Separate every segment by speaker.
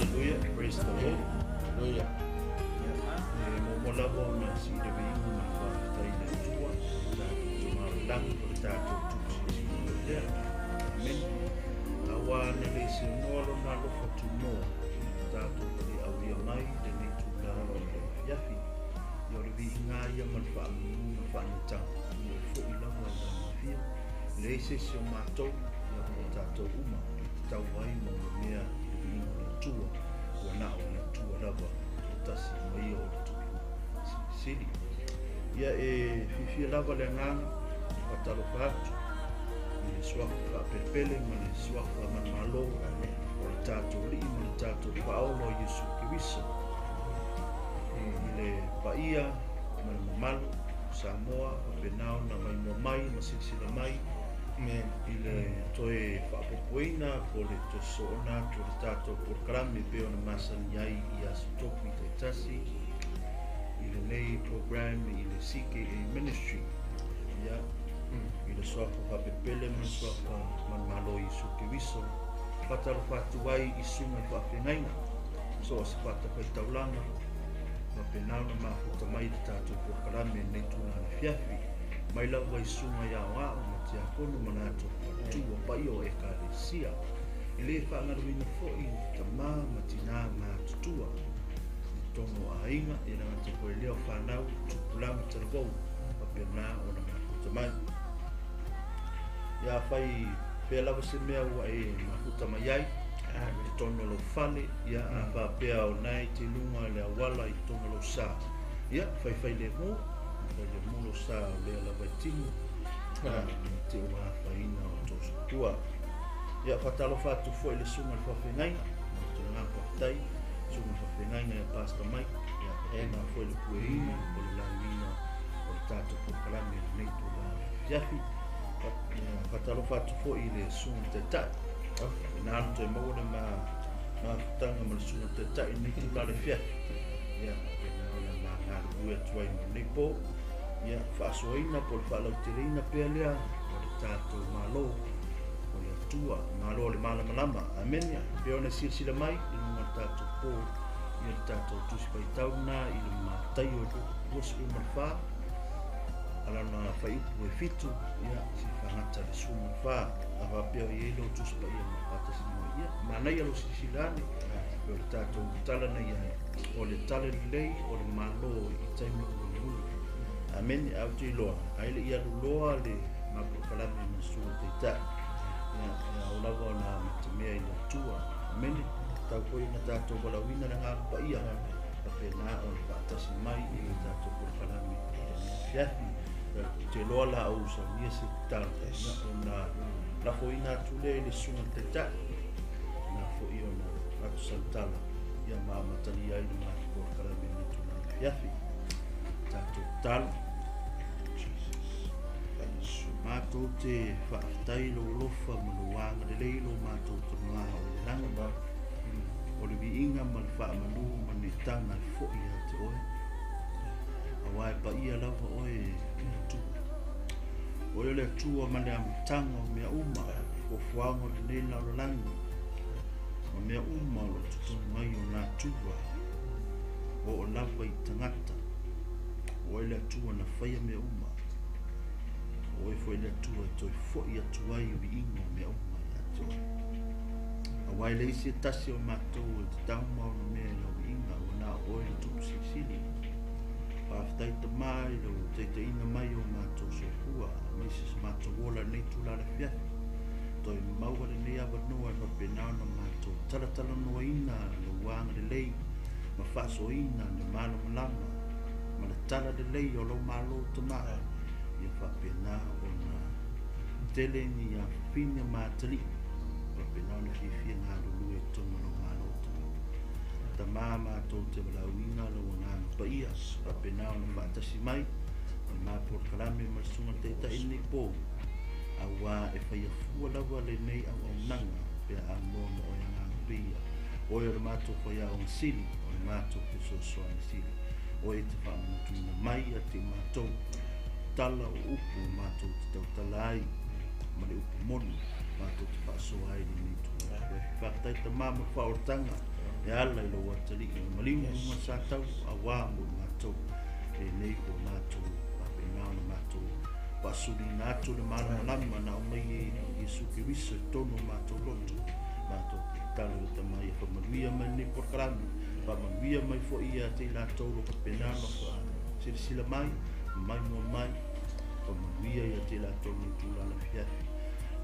Speaker 1: Hallelujah, praise the Lord.
Speaker 2: Hallelujah.
Speaker 1: E muamua lava ona sii le viiga ma le faafetai i le Atua, le tatou Tama o le Lagi, o le tatou Tupu Silisili foi lea. Amene. Auā na le seanoa Lona alofa tunoa, ua tatou tali aulia mai lenei itula o le afiafi. Ia o le viiga lava ia ma le faamanu ma le faaneetaga, ia e foi lava i Lana afio. E leai se isi o matou, ia po o tatou uma, e tatau ai ma ona mea i le viiga o le Atua, ua na o le Atua lava e toatasi ma ia o le Tupu Silisili. Ia e fiafia lava le agaga e faatalofa atu i le suafa faapelepele ma le suafa manumalo o le tatou Alii ma le tatou Faaola o Iesu Keriso i le paia ma le mamalu o Samoa faapena ona maimoa mai ma silasila mai i le toe faapopoina po o le toe soona atu o le tatou polokalame e pei ona masani ai i aso tofi taitasi i lenei program i le CKA Ministry. Ia, i le suafa faapelepele ma le suafa manumalo o Iesu Keriso, faatalofa atu ai i susuga i faafeagaiga so o se fatafaitaulaga faapena ona mafuta mai le tatou polokalame i lenei tulaga afiafi, mai lava i susuga i aoao ma tiakono ma latou faletua paia o Ekalesia. E le faagaloina foi tama ma tinā matutua i totonu o aiga, e le gata foi i lea o fanau, tupulaga talavou faapena ona mafuta mai. Ia afai fea lava se mea ua e mafuta mai ai i totonu o lou fale, ia a faapea o na e te luga i le auala i totonu o lou sa, ia faifai lemu, faifai lemu lou sa o lea lava e timu i te ua afaina o tou soifua. Ia faatalofa atu foi i le susuga i le faafeagaiga, ma le agaga faafetai, susuga i le faafeagaiga ia Pastor Mike, ia faapena foi le pueina o le lauina o le tatou polokalame i lenei itula afiafi. Faatalofa atu foi i le susuga i le Taitai, faapena ona toe maua le mafutaga ma le susuga i le Taitai i lenei itula le afiafi. Ia faapena ona ma galulue atu ai mo lenei po. Ia faasoaina po o le faalauteleina pea lea o le tatou Malo o le Atua, Malo o le Malamalama. Amene. Pei ona silasila mai i luga o le tatou po, ia le tatou Tusi Faitau lena i le Mataio 24, alana fuaiupu e 7, ia se i faagata le 14. A faapea o i ai lou Tusi Paia ma faatasi mai, ia manaia lou silasila ane. O le tatou tala na i ai, o le tala lelei o le Malo i taimi mulimuli. Amene. Ae ou te iloa, ai le i alu loa le mapolokalame ma le susuga i le Taitai, ia, e ao lava ona amatamea i le Atua. Amene. Tatau foi ona tatou valaauina le Agaga Paia, faapena ona faatasi mai i le tatou polokalame i lenei afiafi. Ou te iloa la ou saunia se tatalo, ia, ona lafoina atu lea i le susuga i le Taitai, na foi ona atu sau tala, ia ma amatalia ai le matou polokalame i lenei tulaga afiafi. Tatou tatalo. Matou te faafetai i lou alofa ma lou agalelei i lo matou Tama o i le lagi. O le viiga ma le faamanu ma le neetaga e foi ia te oe. Auā e paia lava oe e le Atua. Oe o le Atua ma le amataga o mea uma, fuafuaga o lenei lalolagi, ma mea uma o lo o totonu ai o natura, ua oo lava i tagata. O oe le Atua na faia mea uma. O oe foi le Atua e toe foi atu ai viiga o mea uma ia te oe. Auā e leai se tasi o matou e tatau ma ona mea i lau viiga, ua na o oe le Tupu Silisili. Faafetai Tama i lou taitaiina mai o matou soifua, aemaise so matou ola i lenei itula le afiafi. Toe maua lenei avanoa e faapena ona matou talatalanoaina lou agalelei ma faasoaina le malamalama ma le tala lelei o lou Malo Tama, ia faapena ona tele ni afafine ma atalii, faapena ona fiafia galulue i totonu o lou Malo Tama. Tama, matou te valaauina lou Agaga Paia, faapena ona faatasi mai ma le mapolokalame ma le susuga i le Taitai i lenei po, auā e faia fua lava lenei auaunaga pe a aunoa ma oe Agaga Paia. Oe o le matou faiaoga sili, o le matou fesoasoani sili. Oe e te faamanatuina mai ia te matou tala o upu matou te tautala ai ma le upu moni matou te faasoa ai i lenei tulaga. Faafetai Tama mo le faaolataga. E ala i lou atalii i maliu i luga sa tau auā mo i matou lenei ua matou faapena ona matou faasuliina atu le malamalama na aumai e Iesu Keriso i totonu o matou loto. Matou te tatalo i Tama ia faamanuia mai lenei polokalame, faamanuia mai foi ia te i latou o lo o faapena ona faasilasila mai, maimoa mai, faamanuia ia te i latou i lenei itula afiafi.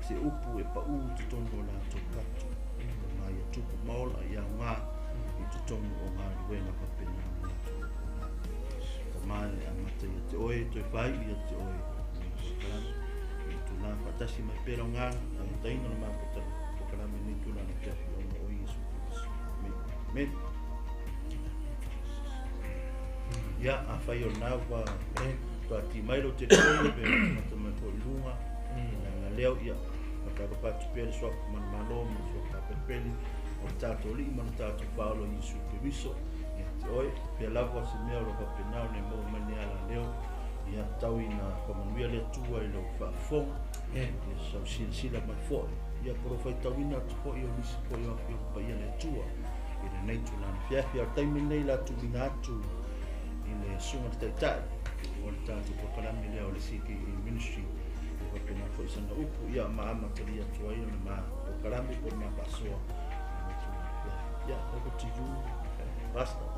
Speaker 1: Se upu e paū i totonu o latou patu, Tama ia tupu ma ola i aoga i totonu o galuega faapena ona latou auauna. Tama e amata ia te oe, toe faaiu ia te oe lenei polokalame. I itula faatasi mai pea lau agaga, amataina o le matou polokalame i lenei itula afiafi ona o Iesu Keriso. Amen. Amen. Ia, afai o lena ua toati mai lou telefoni pe matamata mai foi i luga, na leo, ia, faatalofa atu pea le suafa manumalo ma le suafa pelepele o le tatou Alii ma le tatou Faaola Iesu Keriso ia te oe, pea lava se mea o lo faapena ona e maua mai nei ala leo, ia tau ina faamanuia le Atua i lou faafofoga, ia sau silasila mai foi, ia po o lou faitauina atu foi o nisi foi o Afioga Paia le Atua i lenei itula afiafi. A o le taimi lenei la tuuina atu i le Susuga i le Taitai o le tatou polokalame lea o le CKA Ministry e faapena foi sana upu ia ma amatalia atu ai ona ma polokalame po o le ma faasoa i lenei itula afiafi. Ia, over to you, Pastor.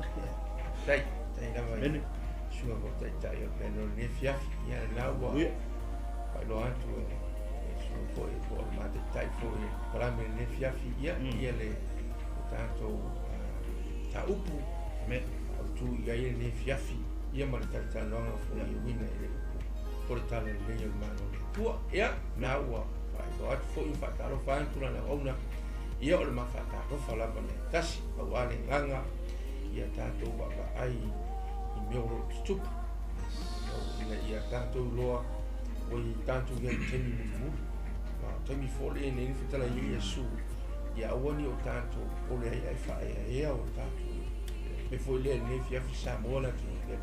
Speaker 2: Tai, tai lava i susuga foi Taitai o le Pele o lenei afiafi. Ia, lena ua faailoa atu e susuga foi po o le ma Taitai foi i le polokalame i lenei afiafi. Ia, ia le o tatou mataupu autu i ai lenei afiafi, ia ma le talatalanoaga foi e uiga i le upu o le tala lelei o le Malo o le Atua. Ia, lena ua faailoa atu foi, faatalofa atu tulaga auauna. Ia, o le ma faatalofa lava le tasi, aua le agaga ia tatou vaavaai i mea o lo o tutupu, ina ia tatou iloa ua i tatou i ai i taimi mulimuli. Ma o taimi foi lenei le fetalai ai Iesu, ia aua ne i o tatou popole ai ae faaeaea o tatou mea foi lea i lenei afiafi Samoa le atunuu tele.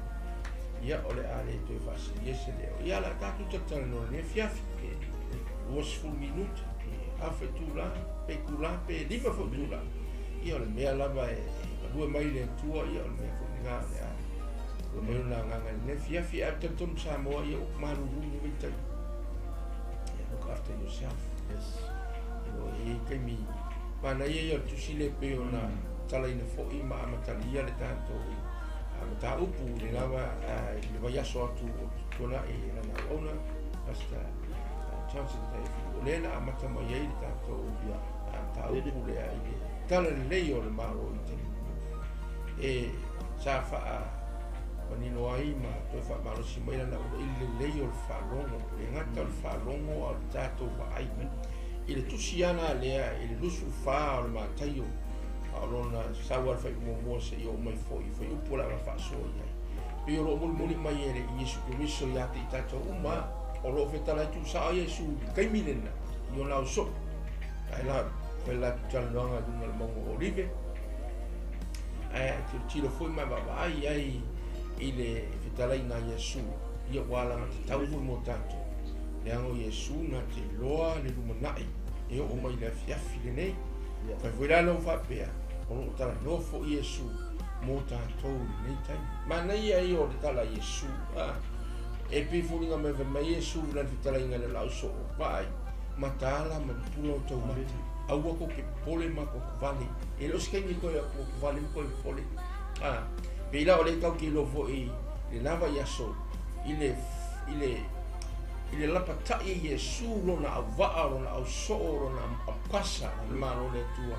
Speaker 2: Ia, o le a le toe faasilia se leo. Ia, o le a tatou talatalanoa i lenei afiafi, pe 20 minute, pe afa itula, pe itula, pe 5 foi itula. Ia, o le mea lava e galue mai le Atua, ia, o le mea foi lena o le a galue mai lona agaga i lenei afiafi. Ae talitonu Samoa, ia, upu malulu lenei vaitaimi. Ia, look after yourself. Yes. Ioe, e i ai taimi manaia ia o le tusi lea pei ona talaina foi ma amatalia le tatou mataupu i le lava i le vaiaso atu o tuanai i lana auauna Pastor Johnson Taifu. O lea na amata mai ai le tatou mataupu lea i le tala lelei o le Malo i taimi e sa faa manino ai ma toe faamalosi mai lana auauna i le lelei o le faalogo, le gata o le faalogo a o le tatou vaai i le tusi ana lea i le 24 o le Mataio, a o lona sau a le faaiuga muamua seia oo mai foi i fuaiupu o le a faasoa i ai. Pei o lo o mulimuli mai e le Iesu Keriso ia te i tatou uma, o lo o fetalai tuusao Iesu i le taimi lena i ona ausoo. Ae la, fai le latou talanoaga i luga o le mauga o Olive, ae a tilotilo foi ma vaavaai ai i le fetalaiga a Iesu, ia ua alagatatau foi mo tatou. Leaga o Iesu na te iloa le lumanai e oo mai i le afiafi lenei. Fai foi la lau faapea, o lo o talanoa foi Iesu mo tatou i lenei taimi. Manaia ia o le tala a Iesu, a, e pei foliga mai fai mai Iesu i lana fetalaiga i le laau soo, vaai, mataala ma pupula o tou mata, aua kou te popole ma kou vale. E le o se taimi toe kou vale ma koe popole. A, pei la o lea tau te iloa foi le lava i aso i le, i le, i le lapatai e Iesu lona auvaa, lona ausoo, lona aukasa o le Malo o le Atua,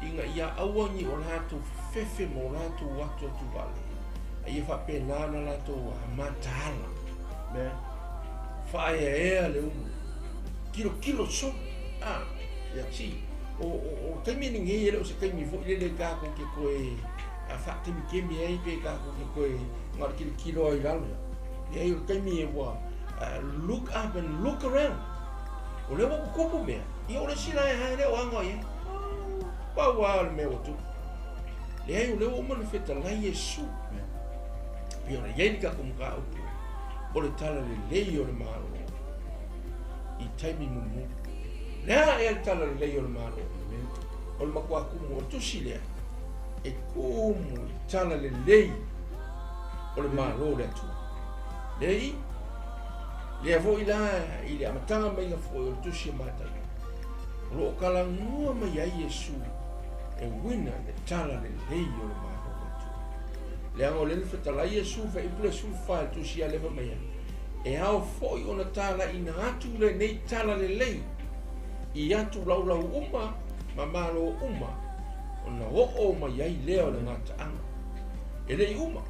Speaker 2: ina ia aua ni o latou fefefe ma o latou atuatu vale, a ia faapena ona latou mataala.
Speaker 1: Amen.
Speaker 2: Faaeaea le ulu, kilokilo solo. Ah,
Speaker 1: Yeah.
Speaker 2: si, o taimi lenei e le o se taimi foi lele tatou te toe faakemitemi ai pe tatou te toe na o le kilokilo ai i lalo. Leai, o le taimi e ua look up and look around. O lea ua tutupu mea, ia o le isi la e hae lea o aga i ai. Pau lava o le mea ua tupu. Leai, o lea ua uma ona fetalai Iesu. Pei ona i ai le tatou mataupu o le tala lelei o le Malo i taimi mulimuli. Le a ea le tala lelei o le Malo? O le matua tumu o le tusi lea. E tumu i tala lelei o le Malo o le Atua. Lea i, lea foi la i le amataga maiga foi o le tusi o Mataio, o lo o talanoa mai ai Iesu e uiga i le tala lelei o le Malo o le Atua. Leaga o lea na fetalai Iesu fuaiupu le 14 i le tusi a lea fai mai ai, e ao foi ona talaina atu lenei tala lelei i atu laulau uma ma malo uma ona oo mai ai lea o le gataaga. E le i uma,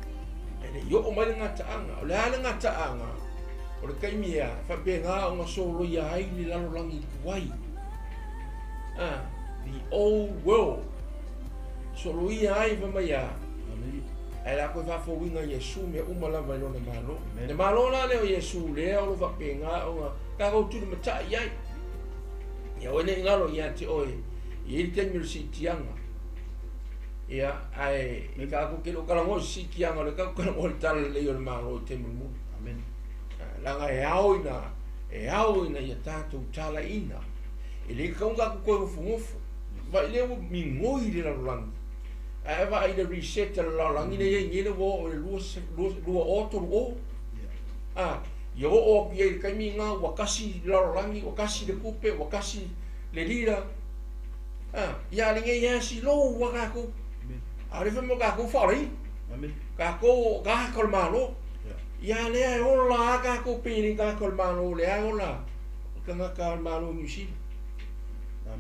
Speaker 2: e le i oo mai le gataaga. O le a le gataaga? O le taimi ea, e faapena ona soloia ai le lalolagi tuai. The old world. Soloia ai fai mai a, ae la koe faafouina Iesu mea uma lava i lona Malo. Le Malo la lea o Iesu lea o lo o faapena ona tatou tulimatai ai. Ia oe nei galo ia te oe, i ai le taimi o le siitiaga. Ia, ae e tatou te le o talanoa i se siitiaga, o lea tatou te talanoa i le tala lelei o le Malo i taimi mulimuli.
Speaker 1: Amen.
Speaker 2: Leaga e ao ina ia tatou talaina. E le tatau ona tatou toe nofonofo. Vaai lea ua migoi le lalolagi. Ae vaai i le reset a le lalolagi lea e i ai nei lea ua oo i le 2030. Ia oo atu i ai i le taimi lena ua tasi le lalolagi, ua tasi le tupe, ua tasi le lira. Ia a lenei lava silou a tatou. A o lea fai mai o tatou faaolaina. Tatou o tagata o le Malo. Ia lea e ola a tatou pei e le tagata o le Malo, lea e ola o tagata o le Malo o Niu Sila.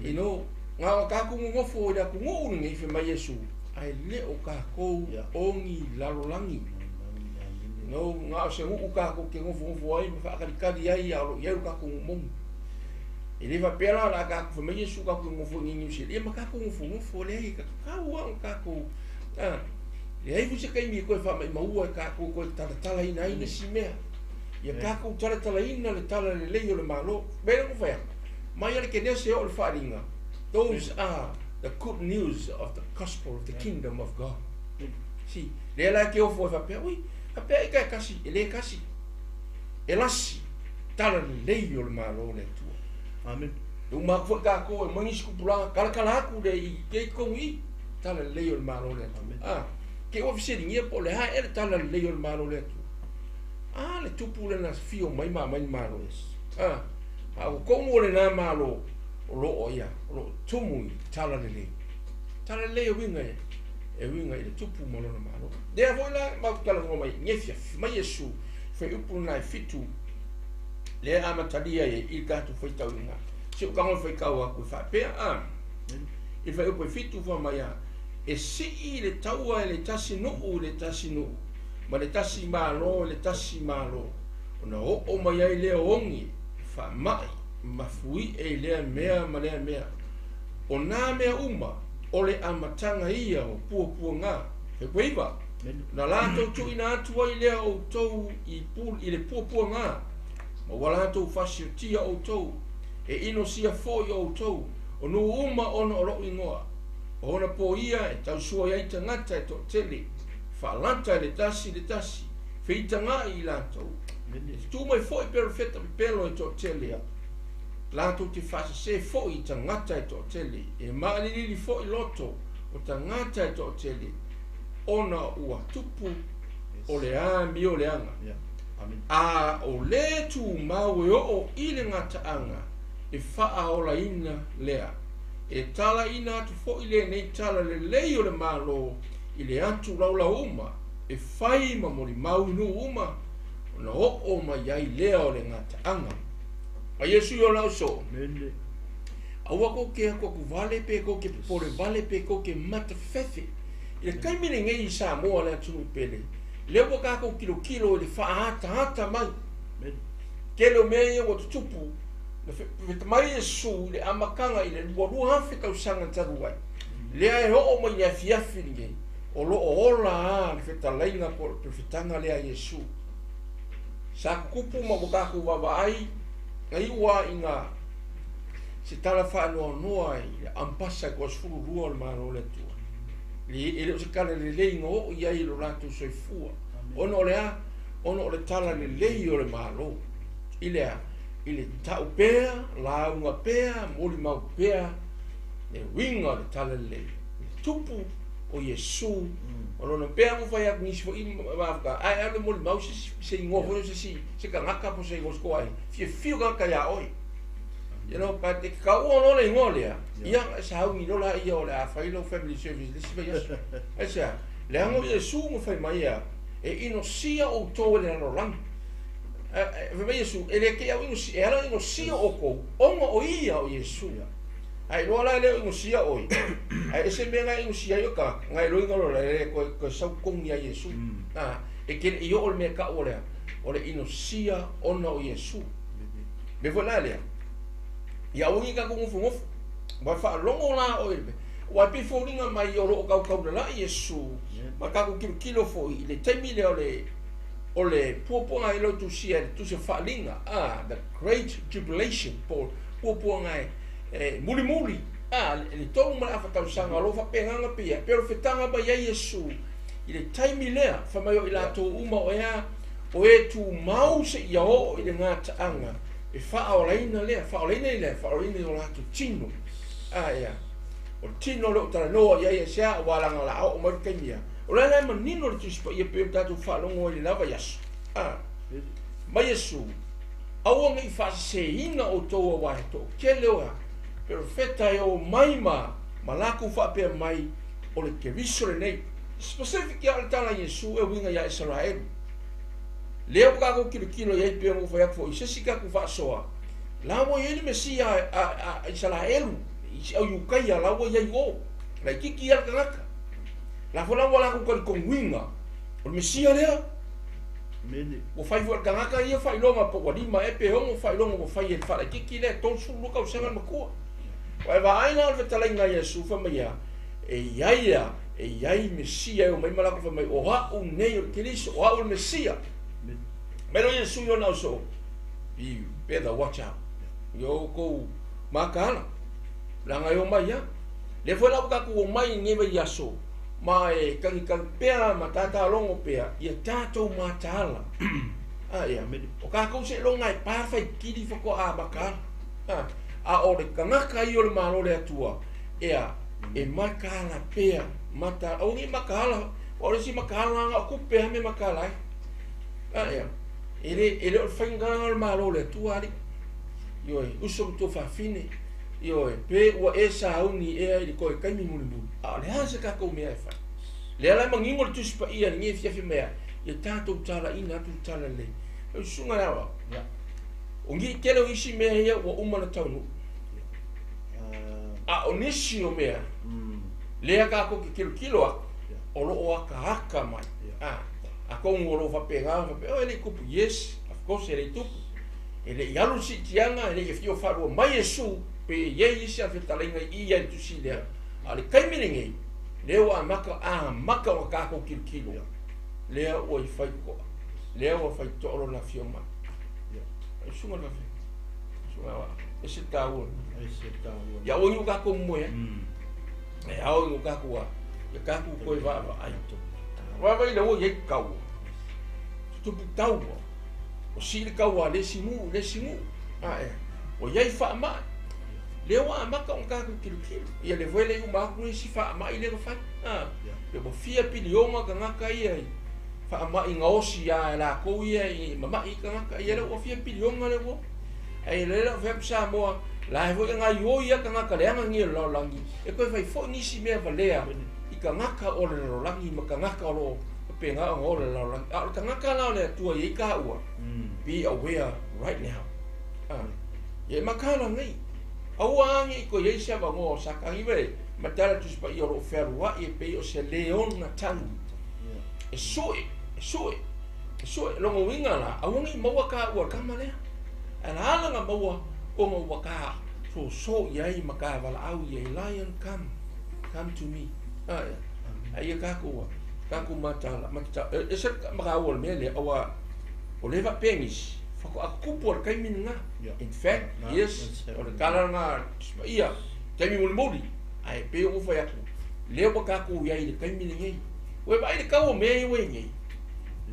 Speaker 2: You know, na o tatou nonofo i le atunuu lenei fai mai Iesu, ae le o tatou ogi lalolagi. You know, na o se nuu tatou te nofonofo ai ma faatalitali ai a o lo o i ai lo tatou nuu moni. E le faapea la o le a tatou fai mai Iesu tatou nonofo i Niu Sila, ia ma tatou nofonofo leai, e tatau lava ona tatou leai foi se taimi e toe faamaimaua e tatou toe talatalaina ai nisi mea. Ia tatou talatalaina le tala lelei o le Malo. Mea lea na fai atu, mai lava le Kenese e oo i le Faaaliga, those are the good news of the gospel of the kingdom of God. See, lea la e te ofo e faapea, ui, faapea ita e tasi, e le tasi. E lasi, tala lelei o le Malo o le Atua.
Speaker 1: Amen.
Speaker 2: E uma atu foi tatou e aumai nisi tupulaga, talatala atu le i te i totonu i i, tala lelei o le Malo o le Atua. Te ua fesiligia po o le a ea le tala lelei o le Malo o le Atua. Le tupu lena fio mai ma aumai le Malo. A o totonu o lena Malo o lo o ia, o lo o tumu i tala lelei. Tala lelei e uiga e, e uiga i le tupu ma lona Malo. Lea foi la matou talanoa mai, ngefiafi mai Iesu, fuaiupu lena e 7, lea amatalia ai i le tatou faitauina. Si ou tago e faitau atu e faapea, i le fuaiupu e 7 fai mai a, e sii le taua e le tasi nuu i le tasi nuu, ma le tasi Malo i le tasi Malo, ona oo mai ai lea ogi, faamai, mafuie i lea mea ma lea mea. O nā mea uma, o le amataga ia o puapuaga. Fuaiupu 9, na latou tuuina atu ai lea outou i le puapuaga, ma ua latou fasiotia outou, e inosia foi outou, o nuu uma ona o lou igoa. O ona po ia e tausua ai tagata e toatele, faalata e le tasi le tasi, feitagai i latou. E tu mai foi perofeta pepelo e toatele, latou te faasese foi i tagata e toatele, e maalilili foi loto o tagata e toatele, ona ua tupu o le amio leaga. A o le tumau e oo i le gataaga e faaolaina lea. E talaina atu foi lenei tala lelei o le Malo i le atu laulau uma, e fai ma molimau i nuu uma, ona oo mai ai lea o le gataaga. A Iesu i ona uso, aua kou ke atu atu vale pe kou ke popole vale pe kou ke matafefefe. I le taimi lenei i Samoa le atunuu pele, lea ua tatou kilokilo i le faaataata mai. Tele o mea ia ua tutupu, na feta mai Iesu i le amataga i le 2000 tausaga talu ai. Lea e oo mai le afiafi lenei, o lo o ola a le fetalaiga po o le perofetaga lea a Iesu. Sa tutupu ma ua tatou vaavaai, na iu a ina se tala faanoanoa i le ampasa e 22 o le Malo o le Atua. E le o se tala lelei na oo i ai i lo latou soifua. Ona o le a? Ona o le tala lelei o le Malo. I le a? I le tau pea, lauga pea, molimau pea, le uiga o le tala lelei. Le tupu o Iesu o lona pea ua fai atu nisi foi ma ae alu e molimau se se igoa foi o se isi se tagata po o se igoa o se toaiga, fiafia tagata ia oe. You know, but e taua loa le igoa lea, ia e sauni loa laia o le a fai lau family service i le isi vaiaso. Aisea? Leaga o Iesu na fai mai ia, e inosia outou e le lalolagi. Fai mai Iesu, e le te au inosia, e ala ona inosia outou, ona o ia o Iesu. Ae iloa la e le o inosia oe, ae ese mea na e inosia ai oe tagata, na iloa ina loa e le toe sau togi ia Iesu. E te le i oo i le mea e taua lea, o le inosia ona o Iesu. Mea foi la lea, ia aua ne i tatou nofonofo, ua faalogo la oe i le mea. Aua e pei foliga mai o lo o tautaulalai Iesu, ma tatou tilotilo foi i le taimi lea o le o le puapuaga e le o tusia e le tusi o Faaaliga, a, the great tribulation, po o puapuaga e, e mulimuli, a, le tolu ma le afa tausaga o lo o faapena pei e pei o le fetaga mai ai Iesu i le taimi lea, fai mai o i latou uma o ea o e tumau seia oo i le gataaga e faaolaina lea, faaolaina i lea, faaolaina i o latou tino. A, ea, o le tino lea o talanoa i ai aisea, aua leaga o le a oo mai le taimi ea. O le ala e manino le Tusi Paia pei ona tatou faalogo ai i le la vaiaso. A, mai Iesu, aua ne i faaseseina outou aua he toatele o perofeta e o mai ma ma latou faapea mai, o le Keriso lenei. Specific ia o le tala a Iesu e uiga ia Isaraelu. Lea ua tatou tilotilo i ai pei ona ou fai atu foi i se isi tatou faasoa, la ua i ai le Mesia a Isaraelu, i si au Iutaia la ua i ai o, laitiiti ia le tagata. La foi la ua latou talitonuina, o le Mesia lea. Ua fai foi e le tagata ia faailoga po ua lima ea pe ono faailoga ua fai e le faalaitiiti lea, 32 tausaga le matua. Ua e vaai la o le fetalaiga a Iesu fai mai ia, e i ai a, e i ai Mesia e omai ma latou fai mai, o a'u nei o le Keriso, o a'u le Mesia. Mai loa Iesu i ona ausoo, you better watch out. Ia outou mataala, leaga e omai a. Lea foi la ua tatou omai i lenei vaiaso, ma e tagitagi pea ma tatalogo pea ia tatou mataala. A ia, o tatou seiloga e pa faitili faatoa mataala. A o le tagata ia o le Malo o le Atua, ea, e mataala pea, mataala, aua ne i mataala, o le isi mataala na o tupe lava mea mataala ai. A ia, e le, e le o le faiga o le Malo o le Atua, alii. Ioe, uso ma tuafafine, ioe, pe ua e sauni ea i le toe taimi mulimuli, a o le a se tatou mea e fai? Lea la e manino le Tusi Paia i lenei afiafi mai, ia tatou talaina atu le tala lelei. Lau susuga e aoao, o ngi tele o isi mea ia ua uma ona taunuu. A o nisi o mea, lea tatou te tilotilo atu, o lo o akaaka mai. Atonu o lo o faapena, faapea, oh, e le i tupu. Yes, of course e le i tupu. E le i alu le siitiaga, e le i afio faalua mai Iesu, pe i ai isi afetalaiga i i ai le tusi lea. A o le taimi lenei, lea ua amata, amata ona tatou tilotilo, lea ua i fai toa, lea ua fai toa lona afio mai. Ai susuga le fafine, susuga wa, e se taua.
Speaker 1: E se taua.
Speaker 2: Ia aua ni o tatou moe ai. E ao i o tatou a, ia tatou toe vaavaai. Vaavaai le ua i ai taua. Tutupu taua. Ua sii le taua a le isi nuu i le isi nuu. A ea. Ua i ai faamai. Lea ua amata ona tatou tilotilo. Ia lea foi e le i uma atu isi faamai lea na fai. A. Pe ua fia piliona tagata ia i faamai gaosi ia e latou ia i mamai i tagata. Ia lea ua fia piliona lea ua. Ae lea la fai atu Samoa, la e foi e gaioi ia tagata leaga nei o le lalolagi, e toe fai foi nisi mea valea i tagata o le lalolagi ma tagata o lo o faapena ona ola i le lalolagi. A o le tagata la o le Atua e i ai taua, be aware right now. Ia e mataala nei. Aua a ne i toe i ai se avanoa o Satani we, mataala le Tusi Paia o lo o fealuai e pei o se leona tagi. E sue, e sue, e sue. Lona uiga la, aua ne i maua taua i le tama lea. Ae la ala na maua ona ua ta soso i ai ma ta valaau i ai, Lion, come, come to me. Ae ia tatou tatou mataala, matata, e ese le mataua o le mea lea, aua o lea e faapea nisi, faatoa tupu lava i le taimi lena. In fact, yes, o le tala lena ia, taimi mulimuli, ae pei ona ou fai atu, lea ua tatou i ai i le taimi lenei. Ua e vaai i le tau o mea ia ua i ai nei?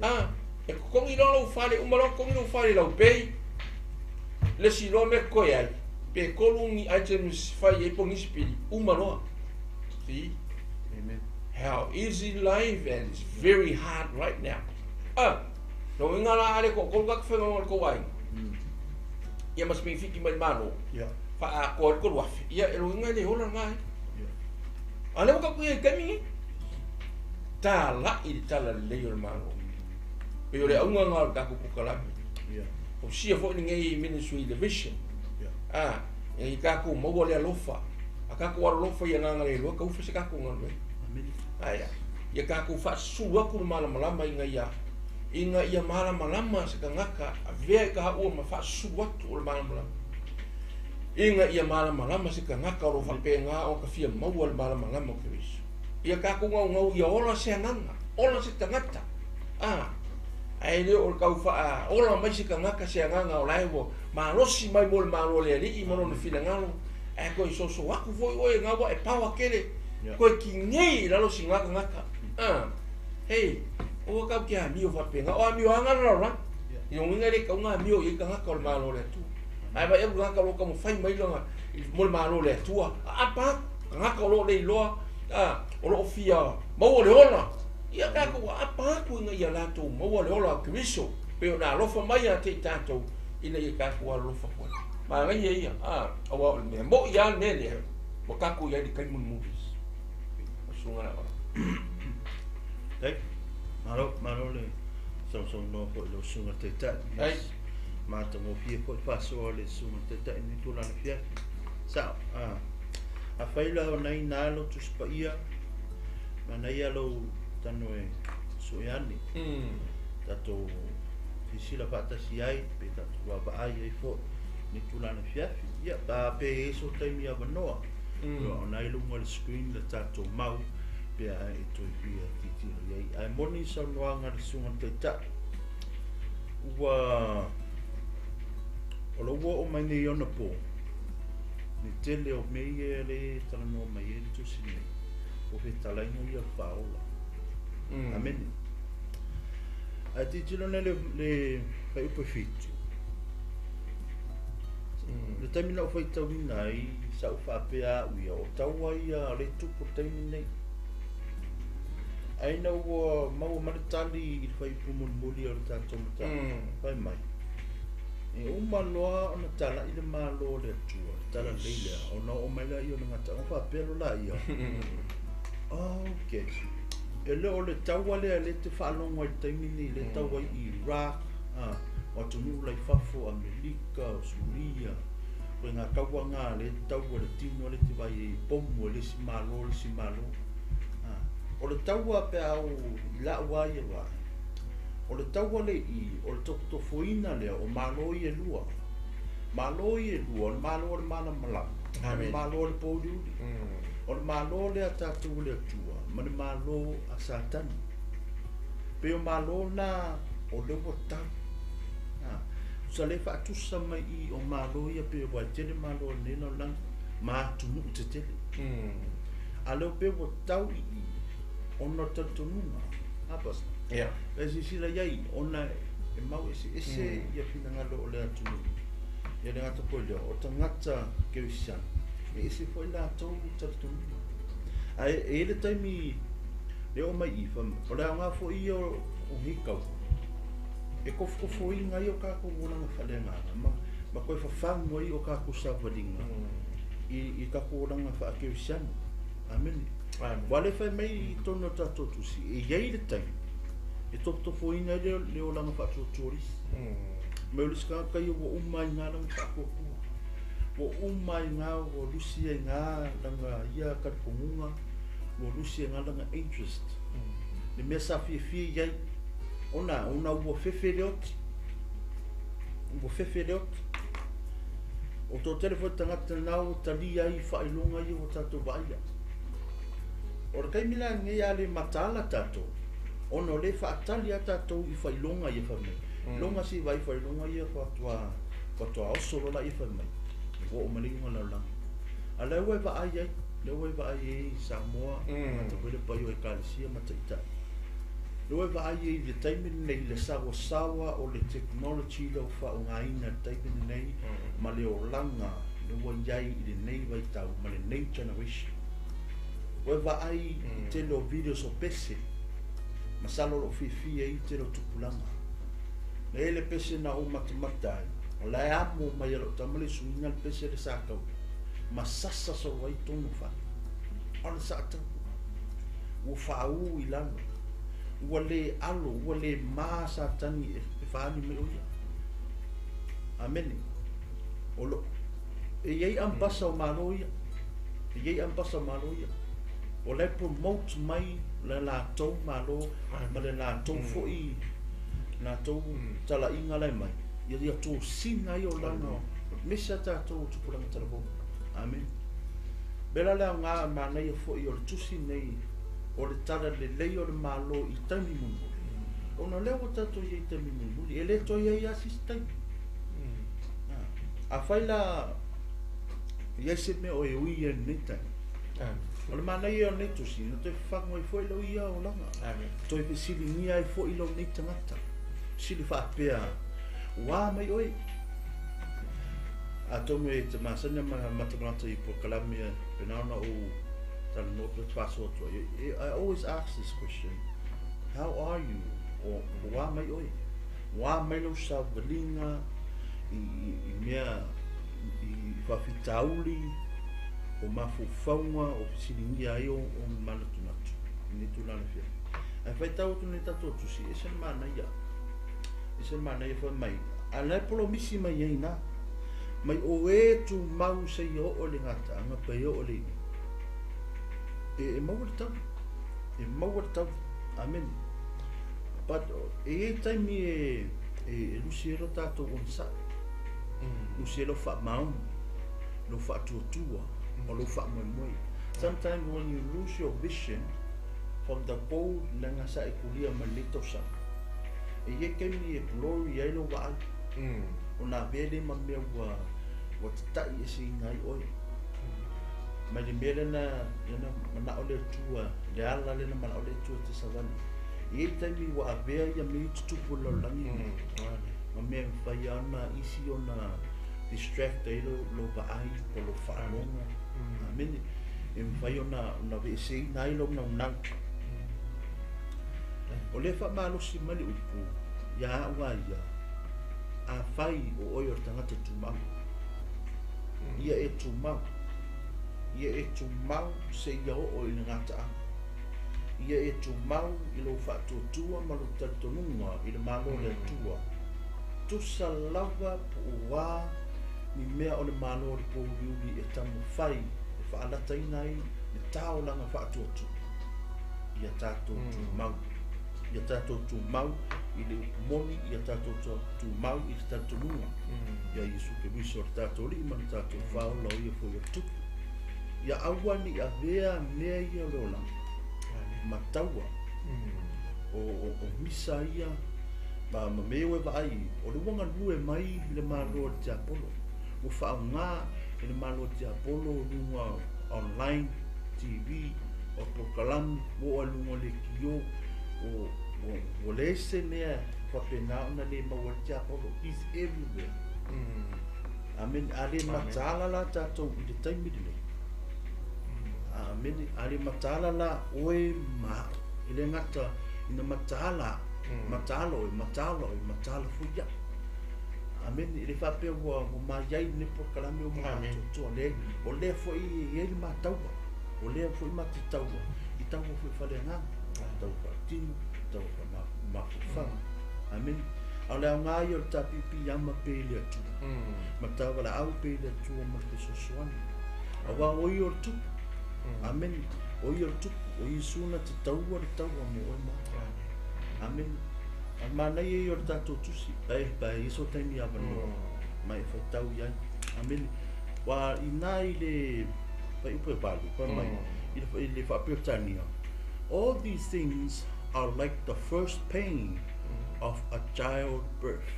Speaker 2: A, e totogi loa lou fale, uma loa totogi lou fale i lau pay, le isi loa mea totoe ai, pe tolu ni items fai ai po o nisi pili, uma loa. See?
Speaker 1: Amen.
Speaker 2: How easy life and it's very hard right now. Ah, lona uiga la a le toatolu tagata faigaluega o le tou aiga, ia ma se penefiti mai le Malo, faaatoa ai le 3,000, ia e lona uiga e le ola lena ai. A o lea ua tatou i ai i le taimi lenei, talai le talalelei o le Malo. Pei o le auga lena o le tatou polokalame. Fausia foi lenei ministry i le vision. A, ina ia tatou maua le alofa. A tatou alolofa i agaga le iloa, taufa se tatou galuega. Ae a? Ia tatou faasulu atu le malamalama ina ia ina ia malamalama se tagata avea i taua ma faasulu atu o le malamalama. Ina ia malamalama se tagata o lo o faapena ona fia maua le malamalama o Keriso. Ia tatou naunau ia ola se agaga, ola se tagata. A, ae le o le tau faaola mai se tagata se agaga o la e ua malosi mai mo le Malo o le Alii ma lona finagalo, ae toe soso aku foi oe na ua e paoa tele, toe kinei i lalo sina tagata. A, hei, aua tatou te amio faapena. O amioaga le lalolagi. I lona uiga e le tatau ona amio i ai tagata o le Malo o le Atua. Ae vaai atu tagata o lo o taumafai mai lona mo le Malo o le Atua, aapa atu, tagata o lo o leiloa, a, o lo o fia maua le ola. Ia tatou aapa atu ina ia latou maua le ola o Keriso, pei ona alofa mai ia te i tatou, ina ia tatou alolofa foi. Manaia ia, a, aua o le mea mo'i lava le mea lea, ua tatou i ai i le taimi mulimuli. O susuga la oe.
Speaker 1: Thank Malo, malo le sausaunoa foi i lau susuga i le Taitai. Yes. Matagofie foi le faasoa o le susuga i le Taitai i lenei tulaga afiafi. Sao, a, afai la o nai na lou Tusi Paia, manaia lou tano e sue ane. Tatou silasila faatasi ai, pe tatou vaavaai ai foi i lenei tulaga afiafi. Ia, pa pe i ai so taimi avanoa, o na i luga o le screen le tatou mau, pe a e toe fia tilotilo i ai. Ae moni saunoaga a le susuga i le Taitai, ua o lou oo mai nei ona po, le tele o mea ia lea e talanoa mai ai le tusi nei, o fetalaiga ia o le faaola. Amene. Ae tilotilo nei le fuaiupu e 7. Le taimi na ou faitauina ai, sa ou faapea au ia, o taua ia o lea e tupu i le taimi nei. Ae ina ua maua mai le tali i le fuaiupu mulimuli o le tatou mataupu, fai mai, e uma loa ona talai le Malo o le Atua, le talalelei lea, ona oo mai lea o le gataaga, ona faapea loa laia, ok, e le o le taua lea lea e te faalogo ai i le taimi nei, lea e tau ai i Iraq, o atunuu la i fafo, Amerika, Ausulia, koe ngā kaua ngā le taua le tino le te vai e pomu e le isi Malo le isi Malo. O le taua pe a o i la'u a ia vaai, o le taua le i o le tofotofoina lea o Malo ia e lua. Malo ia e lua, o le Malo o le malamalama, o le Malo o le pōuliuli. O le Malo lea a tatou o le Atua ma le Malo a Satani. Pei o Malo na o lea ua tau. Tusa lea e faatusa mai i o Malo ia pei ua tele Malo o lenei lalolagi ma atunuu tetele. A lea pei ua tau i i ona o le talitonuga. A Pastor?
Speaker 2: Yeah.
Speaker 1: E silasila i ai ona e mau eseese ia finagalo o le atunuu. Ia le gata foi lea, o tagata kerisiano, e ese foi latou talitonuga. Ae e i ai le taimi e oo mai i, o le aoga foi ia o nei taua, e tofotofoina ai o tatou olaga faaleagaga ma toe fafagu ai o tatou savaliga i tatou olaga faakerisiano. Amene. Aua lea e fai mai i totonu o le tatou tusi, e i ai le taimi e tofotofoina ai le olaga faatuatua o le isi. Mai o le isi tagata ia ua uma ai i ina lana faatuatua. Ua uma ai i ina, ua lusi ai i ina lana ia talitonuga, ua lusi ai i ina lana interest. Le mea sa fiafia i ai, ona ua fefe le oti. Ua fefe le oti. O toatele foi tagata na ua talia ai faailoga ia ua tatou vaaia. O le taimi la lenei a le mataala tatou, ona o lea e faatali lava tatou i faailoga ia fai mai. Loga si vai faailoga ia faatoa oso loa laia fai mai. Ua oo mai le iuga o le lalolagi. A lea ua e vaai ai, lea ua e vaai ai i Samoa, tagata foi le paia o ekalesia ma taitai. Lea ua e vaai ai i le taimi lenei, le saoasaoa o le technology lea ua faaaogaina i le taimi lenei ma le olaga lea ua i ai i lenei vaitau ma lenei generation. Ua e vaai i tele o videos o pese, masalo o lo o fiafia ai le tele o tupulaga. Na i ai le pese na ou matamata ai, o la e amo mai e lou tama le suiga le pese le sa taua, ma sasa solo ai tonu o fale. O le saataua, ua faaū i lalo, ua le alo, ua le ma Satani e faaali mai o ia. Amene. O lo, e i ai ambasa o Malo ia. E i ai ambasa o Malo ia. O la e promote mai le latou Malo ma le latou foi latou talaiga la e mai. Ia ia tosina ai olaga aemaise a tatou o tupulaga talavou. Amene. Bela le aoga manaia foi o le tusi nei o le tala lelei o le Malo i taimi mulimuli. Ona lea ua tatou i ai i taimi mulimuli, e le toe i ai lava se isi taimi. Afai la i ai se mea o e ui ai i lenei taimi, o le manaia o lenei tusi, na toe fafagu ai foi lou ia olaga. Toe fesiligia ai foi lou nei tagata. Fesili faapea, ua a mai oe? Atonu e te masani ma matamata i polokalame pena ona ou talanoa atu faasoa atu ai. I always ask this question, how are you? O ua a mai oe? Ua a mai lou savaliga i mea i faafitauli o mafaufauga o fesiligia ai o manatunatu i lenei tulaga afiafi. Ae faitau atu nei tatou tusi, ese le manaia. Ese le manaia fai mai. A la e polomisi mai ai na. Mai o e tumau seia oo i le gataaga pe oo i le iuga. E maua le tau. E maua le tau. Amene. But e i ai taimi e lusi ai lo tatou onosai. Lusi ai lou faamaoni, lou faatuatua, ma lou faamoemoe. Sometimes when you lose your vision from the goal leaga sa e kulia mai lenei tausaga, e i ai taimi e blurry ai lou vaai. Ona avea lea ma mea ua tata'i eseina ai oe. Mai le mea lena, lena mana'o le Atua, le ala lena mana'o le Atua e te savali. E i ai taimi ua avea ia mea i tutupu o le lalolagi lenei. Ma mea e mafai lava ona isi ona distract ai lou vaai po o lou faalogo. Amene. E mafai ona aveeseina ai lou naunau. O lea e faamalosi mai le upu ia au a ia, afai o oe o le tagata tumau, ia e tumau, ia e tumau seia oo i le gataaga. Ia e tumau i lou faatuatua ma lou talitonuga i le Malo o le Atua. Tusa lava po o a ni mea o le Malo o le Pouliuli e taumafai e faalataina ai le taolaga faatuatua, ia tatou tumau. Ia tatou tumau i le upu moni, ia tatou tumau i le talitonuga ia Iesu Keriso o le tatou Alii ma le tatou Faaola o ia foi o le Tupu. Ia aua ne i avea mea ia o le olaga ma taua o misa ia ma mea ia ua e vaai, o le ua galue mai le Malo o le Tiapolo, ua faaaoga e le Malo o le Tiapolo luga online TV o polokalame ua oo i luga o lekiō, ua leai se mea faapena ona le maua ai le tiapolo. He's everywhere. Amene. A le mataala la tatou i le taimi lenei. Amene. A le mataala la oe ma au. E le gata ina mataala au, mataala oe, mataala oe, mataala foi au. Amene. E le faapea ua maiai lenei polokalame ua maatoatoa. Leai. O lea foi e i ai le mataua. O lea foi ma te taua, i taua foi faleagaga, taua faaletino, taua faamafaufau. Amene. A o le aoga ia o le tapipiiama pe i le Atua. Ma tavalaau pe i le Atua ma le fesoasoani. Aua o ia o le Tupu. Amene. O ia o le Tupu. O Iesu na te taua le taua mo oe ma au. Amene. A o le manaia ia o le tatou tusi, e, pe a i ai so taimi avanoa, ma e faitau i ai. Amene. Ua inā i le fuaiupu e 8, fai mai, i le faa-Peretania, All these things are like the first pain of a childbirth.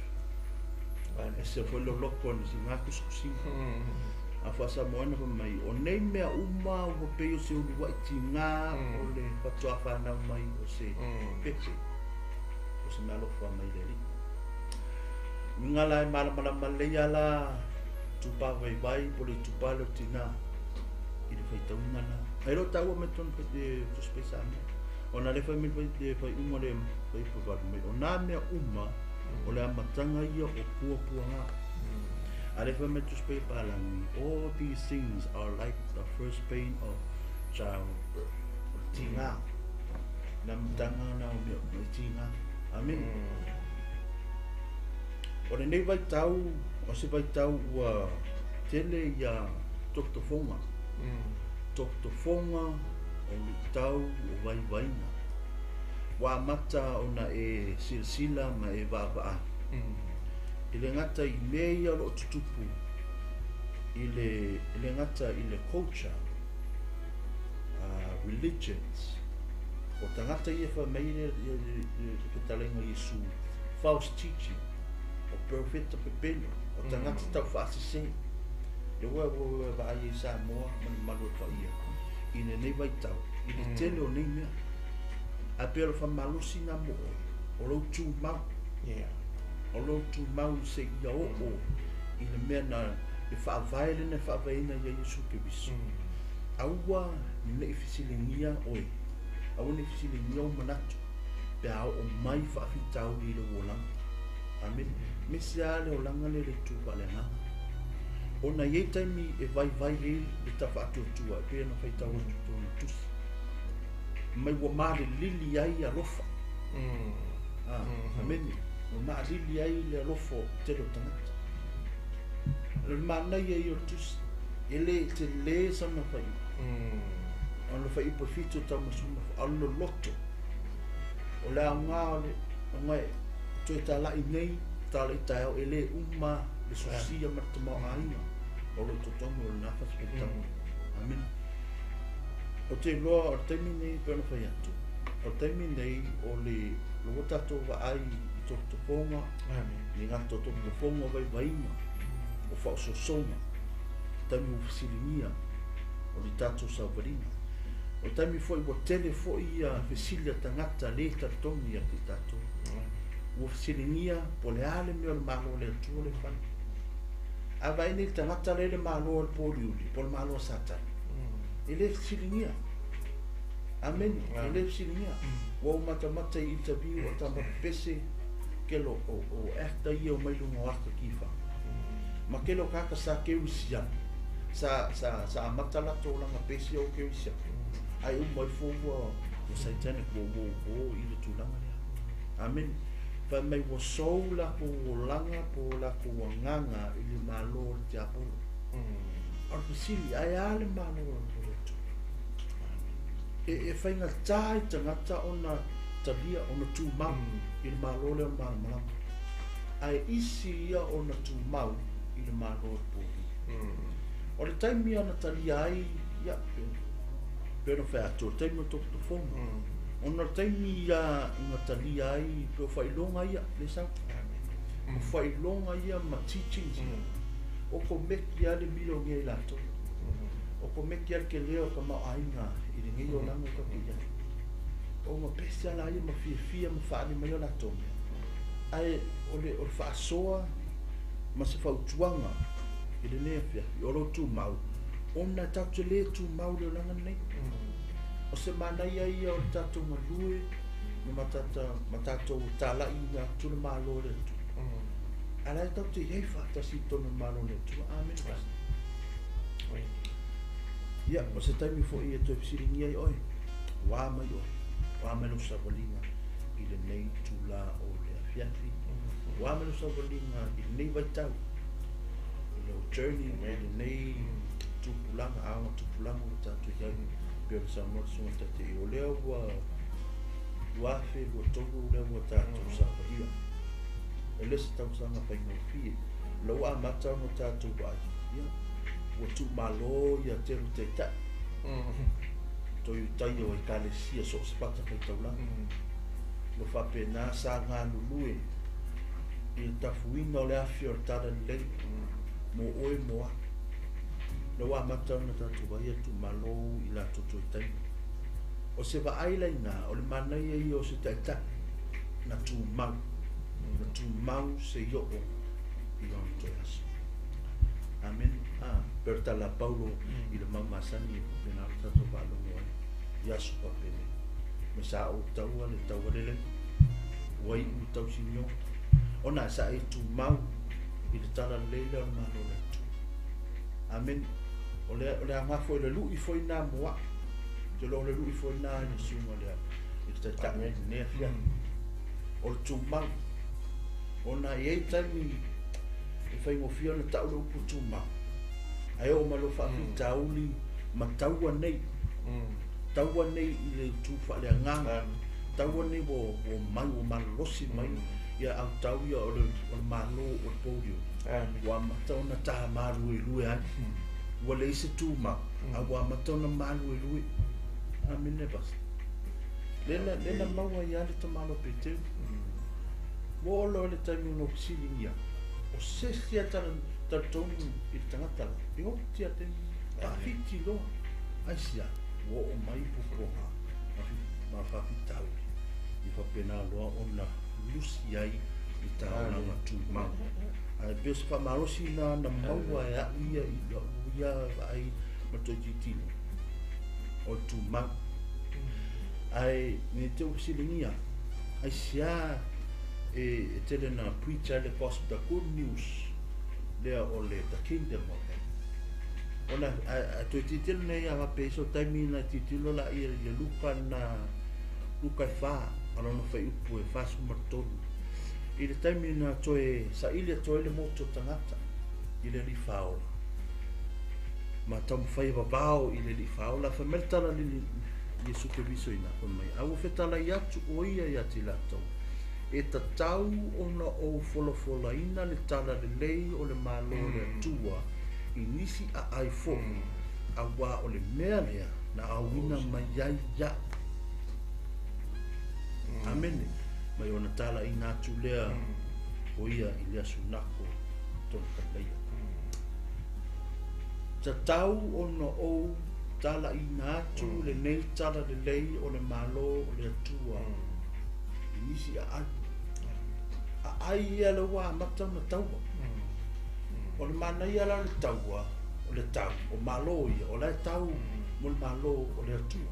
Speaker 1: E se foi loloko ni si ngā kusikusiga. A faa-Samoana fai mai, o nei mea uma ua pei o se uluai tigā o le faatoa whanau mai o se pepe, o se mea alofa mai le Alii. Uiga la e malamalama lelei lava la itupa vaivai po o le itupa lea o tinā i le faitauina la. Ai lo taua mai tonu pe Tusi Paia Samoa. Ona le fai mai le faaiuga o le fuaiupu 8 mai, o nā mea uma o le amataga ia o puapuaga. A le fai mai Tusi Paia Palagi, all these things are like the first pain of childbirth. O le tiga. Le amataga na o mea uma e tiga. Amene. O lenei vaitau, o se vaitau ua tele ia tofotofoga. Tofotofoga o luitau o vaivaiga. Ua amata ona e silasila ma e vaavaai. E le gata i mea ia o lo o tutupu i le, e le gata i le culture, religions, o tagata ia e fai mai le, le, le, le fetalaiga o Iesu, false teaching, o perofeta pepelo, o tagata taufaasese. Ia ua ua ua vaai ai Samoa ma le mamalu o le paia i lenei vaitau, i le tele o nei mea. Ae pei o le faamalosi na mo oe, o lou tumau.
Speaker 2: Yeah.
Speaker 1: O lou tumau seia oo i le mea na le faavae lena e faavaeina ia Iesu Keriso. Aua ne i fesiligia oe, aua ne i fesiligia ou manatu pe a oo mai faafitauli i lou olaga. Amene. Mese lava le olaga lea i le itu faaleagaga. Ona e i ai taimi e vaivai ai le tafaatuatua e pei ona faitau atu i totonu o tusi. Mai ua malilili ai alofa. Amene. Ua maalili ai le alofa o le tele o tagata. O le manaia ia o le tusi, e le tele sana faaiuga. O le fuaiupu e 7 tau ma 14, a o le loloto, o le aoga o le, ona e toe talai nei, talai taeao, e le uma le sosia ma le tamaoaiga o lo o i totonu o lena fatafaitaga. Amene. Ou te iloa o le taimi nei e pei ona fai atu, o le taimi nei o le ua tatou vaai i tofotofoga, i gata o tofotofoga o vaivaiga, o faaosoosoga, taimi ua fesiligia o le tatou sauvaliga. O le taimi foi ua tele foi ia fesili a tagata le talitonu ia te tatou. Ua fesiligia po o le a le mea o le Malo o le Atua le fai. A vaai nei le tagata lea i le Malo o le pōliuli, po o le Malo a Satani, e le fesiligia. Amene, e le fesiligia. Ua ou matamata i interview a tama pepese, kelo o, o actor ia o mai luga o aka kifa. Ma kelo kaka sa keuisiana. Sa, sa, sa amata latou olaga pese o keuisiana. Ai uma ifo ua, ua satanic, ua, ua, ua i le tulaga lea. Amene. Fai mai ua sou lakou olaga po o lakou agaga i le Malo o le tiapolo. A o le fesili, ae a le Malo o le Atua? E, e faigata i tagata ona talia, ona tumau i le Malo lea o le malamalama. Ae isi ia ona tumau i le Malo o le pōlī. O le taimi ana talia ai, ia, pe, pe ona fai atu, o le taimi o tofotofoga. Ona o le taimi ia na talia ai, pe o faailoga ia, le sau. O faailoga ia ma teachings ia. O ko meki lava le milionea i latou. O ko meki lava le tele o tamaoaiga i lenei olaga o tatou i ai. O ma pese lava ia ma fiafia ma faaali mai o latou mea. Ae o le, o le faasoa ma se fautuaga i lenei afiafi, o lou tumau, ona e tatou te le tumau i le olaga lenei. O se manaia ia o le tatou galue ma matata, ma tatou talaiina atu le Malo o le Atua. A la e tatou te i ai faatasi i totonu o le Malo o le Atua. Amene, Pastor. Ia, o se taimi foi e toe fesiligia ai oe, ua mai oe, ua mai lou savaliga i lenei itula o le afiafi, ua mai lou savaliga i lenei vaitau, i lou journey, i lenei tupulaga, aoga tupulaga ua tatou i ai, pei ona saunoa le Susuga Taita'i, o lea ua 2023 lea ua tatou savalia. E le o se tausaga faigofie. O lea ua amata ona tatou vaai, ia, ua tuumalo ia tele o taitai, toiutaia o Ekalesia so o se fatafaitaulaga. Ua faapena sa galulue i le tafuina o le afi o le Talalelei mo oe mo au. Lea ua amata ona tatou vaai le tuumalo i latou toe taimi. O se vaai la ina, o le manaia ia o se taitai na tumau, na tumau se i oo i ona toe aso. Amene. Pei o le tala a Paulo i le mau masani e faapena ona tatou faalogo ai i aso faapenei. Ma sa ou taua le taua lelei, ua iu i tausinioga, ona sa e tumau i le tala lelei lea o le Malo o le Atua. Amene. O le, o le aoga foi, o le lui foi lena mo au. Ou te iloa o le lui foi lena i le susuga i le, i le Taitai i lenei afiafi. O le tumau. Ona e i ai taimi e faigofie ona tau le upu tumau, ae oo mai loa faafitauli ma taua nei, taua nei i le itu faaleagaga, taua nei ua mai ua malolosi mai ia autau ia o le Malo o le pouliuli, ua amata ona ta maluelue ai. Ua leai se tumau, a ua amata ona maluelue. Amene Pastor. Lea na maua ai lava le tamaloa Peteru. Ua oo loa i le taimi na ou fesiligia, o se isi a talitonu i le tagata la, e oti a taimi, faafiti loa. Aisea? Ua oo mai puapuaga ma faafitauli, ia faapena loa ona lusi ai i taulaga tumau. Ae pei o se faamalosi lena na maua e au ia i lau ia vaai ma toe tilotilo, o le tumau. Ae ne i te i ua fesiligia, aisea e tele na preach ai le gospel, the good news lea o le the kingdom of heaven. Ona a toe tilotilo nei a faapea i so taimi na tilotilo laia i le Luka na Luka e 4 a lona fuaiupu e 43. I le taimi na toe saili atu ai le motu o tagata i le Alii Faaola ma taumafai e vavao i le Alii Faaola, fai mai le tala le Iesu Keriso ina, fai mai, a ua fetalai atu o ia ia te latou, e tatau ona ou folafolaina le tala lelei o le Malo o le Atua i nisi aai foi, auā o le mea lea na auina mai ai iaʻu. Amene. Mai ona talaiina atu lea o ia i le aso nako tona Kalilaia. Tatau ona ou talaiina atu lenei tala lelei o le Malo o le Atua i nisi aai. Aai ia lea ua amata ona taua. O le manaia la o le taua, o le tau, o Malo ia, o la e tau mo le Malo o le Atua.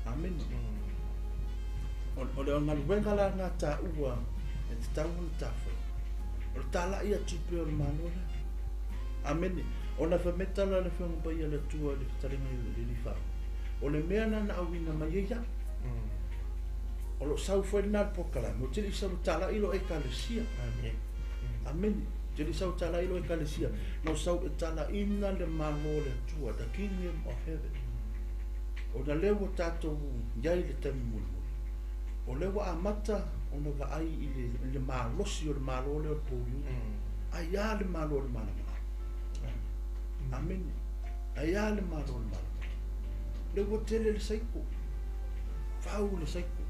Speaker 1: Amene. O le galuega la lena taua e tatau ona tafaia. O le talai atu pea o le Malo lea. Amene. Ona fai mai tala le Afioga Paia a le Atua i le fetalaiga i le Alii Faaola. O le mea lena na auina mai ai au. O lo o sau foi lena le polokalame, ou te le i sau e talai lou Ekalesia. Amene. Ou te le i sau e talai lou Ekalesia. Na ou sau e talaina le Malo o le Atua, the Kingdom of Heaven. Ona lea ua tatou i ai i le taimi mulimuli, o lea ua amata ona vaai i le, i le malosi o le Malo lea o le pouliuli. Ai a le Malo o le Malamalama. Amene. Ai a le Malo o le Malamalama. Lea ua tele le saiko, fau le saiko,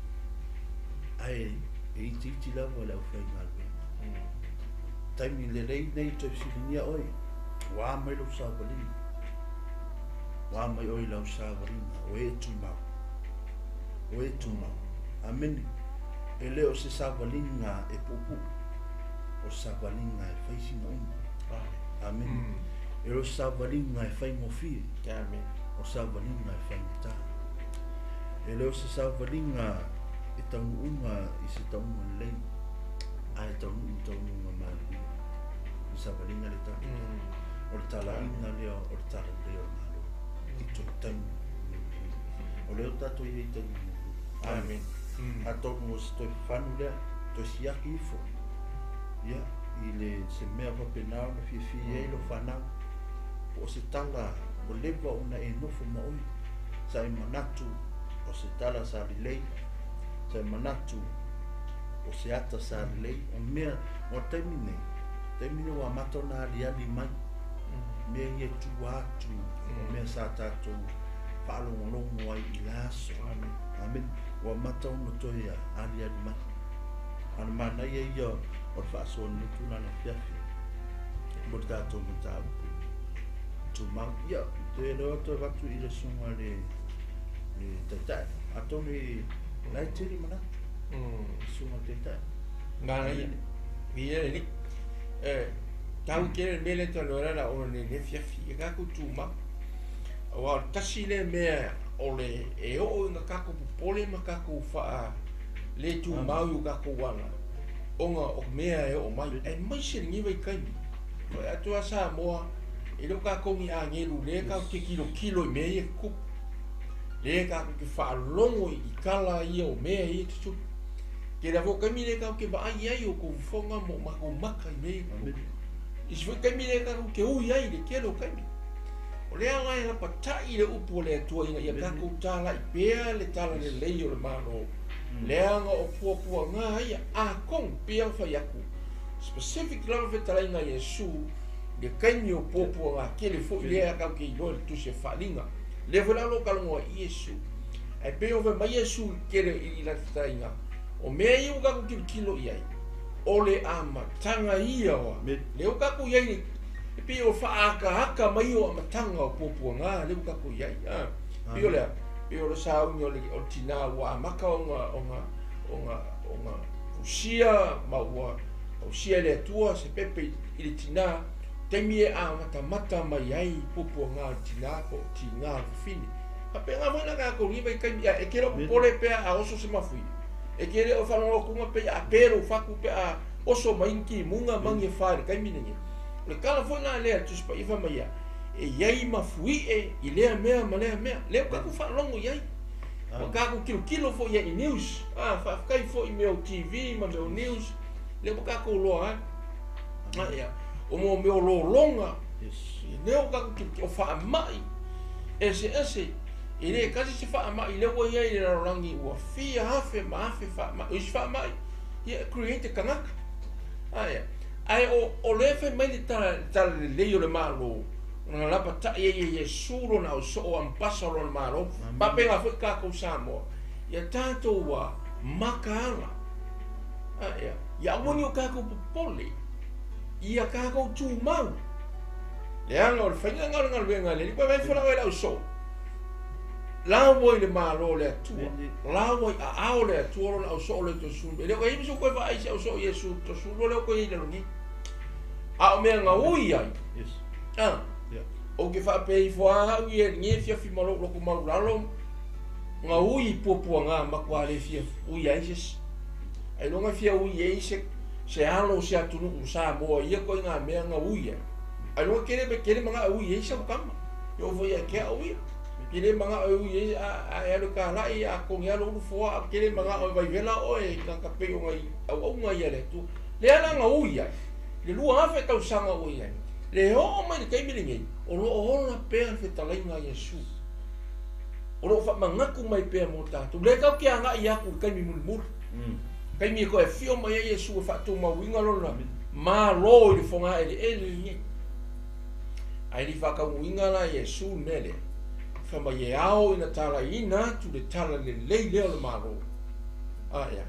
Speaker 1: ae e itiiti lava le aufaigaluega. Taimi lelei nei toe fesiligia oe, ua a mai lou savaliga? Ua a mai oe i lau savaliga, o e tumau. O e tumau. Amene. E le o se savaliga e puupuu, o se savaliga e fai sina umi. Amene. E le o se savaliga e faigofie, o se savaliga e faigata. E le o se savaliga e taunuuga i se taunuuga lelei, ae taunuu i taunuuga manuia. I savaliga le tatou. O le talaiga lea o le tala lelei o le Malo i tonu taimi mulimuli. O lea o tatou i ai i taimi mulimuli. Amen. Atonu o se toe fafanu lea, toe siaki ifo, ia, i le se mea faapena ona fiafia ai lau fanau, po o se tala ua leva ona e nofo ma oe, sa e manatu o se tala sa lelei, sa e manatu o se ata sa lelei, o mea, o le taimi nei, taimi nei ua amata ona aliali mai mea ia e tua atu o mea sa tatou faalogologo ai i la aso. Amene. Ua amata ona toe aliali mai. A o le manaia ia o le faasoa i lenei tulaga afiafi mo le tatou mataupu tumau. Ia, toe leo atu avatu i le susuga i le Taitai. Atonu la e tele manatu. Susuga i le Taitai.
Speaker 2: Manaia. Viia le Alii. E Taua tele le mea lea e talanoa ai la ona nei le afiafi ia tatou tumau. Aua o le tasi lea mea o le e oo ina tatou popole ma tatou faa le tumau i o tatou ala ona o mea e oo mai aemaise lenei vaitaimi. O atu a Samoa e le o tatou ni agelu lea tatou te tilotilo i mea ia e tutupu. Lea tatou te faalogo i tala ia o mea ia e tutupu. Tele lava foi o taimi lea tatou te vaai ai i o outou fofoga ma o matou maka i mea ia e tutupu. Isi foi taimi lea tatou te ui ai i le tele o taimi. O lea la e lapatai le upu a le Atua ina ia tatou talai pea le talalelei o le Malo, leaga o puapuaga ia, atonu, pei ona fai atu, specific lava fetalaiga a Iesu i le taimi o puapuaga tele foi lea tatou te iloa i le Tusi a Faaaliga. Lea foi la o lo o talanoa ai Iesu. Ae pei ona fai mai Iesu i le tele i lana fetalaiga, o mea ia ua tatou tilotilo i ai, o le amataga ia o a? Lea ua tatou i ai i le E pei o faaakaaka mai o amataga o puapuaga lea ua tatou i ai. A, pei o le a? Pei o le sauni o le, o le tinā ua amata ona, ona, ona, ona usia ma ua usia e le Atua se pepe i, i le tinā, taimi e amatamata mai ai puapuaga o le tinā po o tiga o le fafine. Faapena foi la tatou i lenei vaitaimi, a e te le o popole pe a oso se mafuie. E te le o faalogologotuga pei a pe lou fatu pe a oso mai ni timuga ma ni afa i le taimi lenei. O le tala foi la lea a le Tusi Paia fai mai ia, e i ai mafuie i lea mea ma lea mea. Lea ua tatou faalogo i ai. Ua tatou tilotilo foi i ai i news. Ah, faafetai foi i mea o TV ma mea o news. Lea ua tatou iloa ai. Ah, ia. O mo mea o lologa. Yes. Lea ua tatou tilotilo, o faamai eseese. E le tasi se faamai lea ua i ai i le lalolagi ua fia afe ma afe faamai. O isi faamai, ia e create e tagata. Ah, ia. Ae o, o lea e fai mai le tala, le talalelei o le Malo, ona lapatai ai e Iesu lona ausoo ambasa o lona Malo, faapena foi tatou Samoa, ia tatou ua makaala. A, ia, ia aua ne i o tatou popole, ia tatou tumau. Leaga o le faiga lena o le galuega a le Alii, vaai folau ai le ausoo, laua i le Malo o le Atua, laua i aao o le Atua lona ausoo lea i Tosulu. E le o i ai ma se koe vaai i se ausoo Iesu Tosulu lea o koe i ai i lalo nei. A o mea na ui ai, a, ou te faapea ifo a au ia i lenei afiafi ma lou loto maulalo, na ui i puapuaga matua le fia ui ai se isi. Ailoga fia ui ai se, se alo o se atunuu o Samoa i ia ituaiga mea na ui ai. Ailoga kele, kele manao e ui ai sau tama. E oo foi ia te au ia. Ke le manao e ui ai a e alu e kalai a togi lava lou ulu foa a ke le manao e vaivela oe i tagata pei ona i auauna ia le Atua. Lea la na ui ai le 2000 tausaga ua i ai, le oo mai le taimi lenei o lo o ola pea le fetalaiga a Iesu. O lo o faamanatu mai pea mo tatou. Lea tatou te agai atu i le taimi mulimuli. Taimi e toe afio mai ai Iesu e faatumauina lona Malo i le fogaeleele lenei. Ae le i faataunuuina la Iesu le mea lea, fai mai e ao ina talaiina atu le tala lelei lea o le Malo. A ea,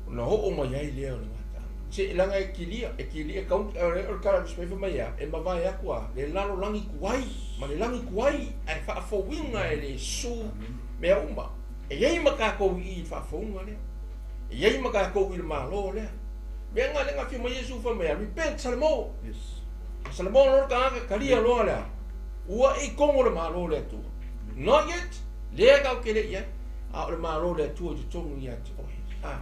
Speaker 2: ona oo mai ai lea o le gataaga. Se leaga e kilia, e kilia, e kau, o le tala a Iesu fai mai ea, e mavae atu a le lalolagi tuai, ma le lagi tuai, ae faafouina e le Iesu mea uma. E i ai ma tatou i i i le faafouga lea. E i ai ma tatou i le Malo lea. Mea nga lea na afio mai Iesu fai mai a, repent Salemo. Yes. Salemo loa le tagata talia loa lea. Ua e i tonu o le Malo o le Atua. Not yet. Lea tatou te le i ai. A o le Malo o le Atua i totonu ia te oe. A.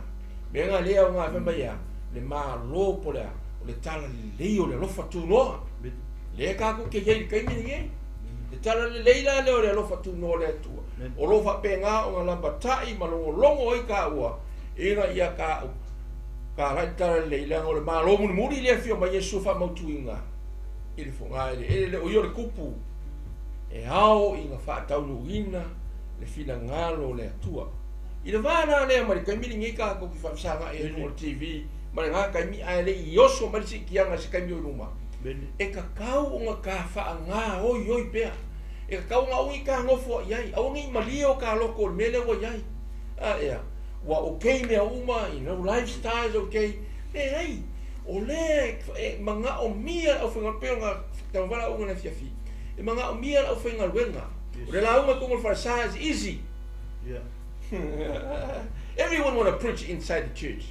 Speaker 2: Mea nga lea o nga fai mai a, le Malo po le a, o le talalelei o le alofa tunoa. Lea tatou te i ai i le taimi lenei. Le talalelei la lea o le alofa tunoa o le Atua. O lo o faapena ona lapatai ma logologo ai taua ina ia taua Ka lai talalelei leaga o le Malo mulimuli lea afio mai Iesu faamautuina i le fogaeleele lea o ia o le kupu e ao ina faataunuuina le finagalo o le Atua. I le va la lea ma le taimi lenei tatou te faafesagai ai i luga o le TV ma lena taimi ae le i oso mai le siitiaga i se taimi o i luma, e tatau ona ta faagaoioi pea. E tatau ona aua ne i ta nofo i ai, aua ne i malie o ta loto i le mea lea ua i ai. A ea, ua okay mea uma, you know, lifestyle is okay. Leai, o lea e manaomia le aufaigaluega, pei ona taumafai lauga i le afiafi, e manaomia le aufaigaluega. O le lauga i totonu o le falesa is easy.
Speaker 1: Yeah.
Speaker 2: Everyone wanna preach inside the church.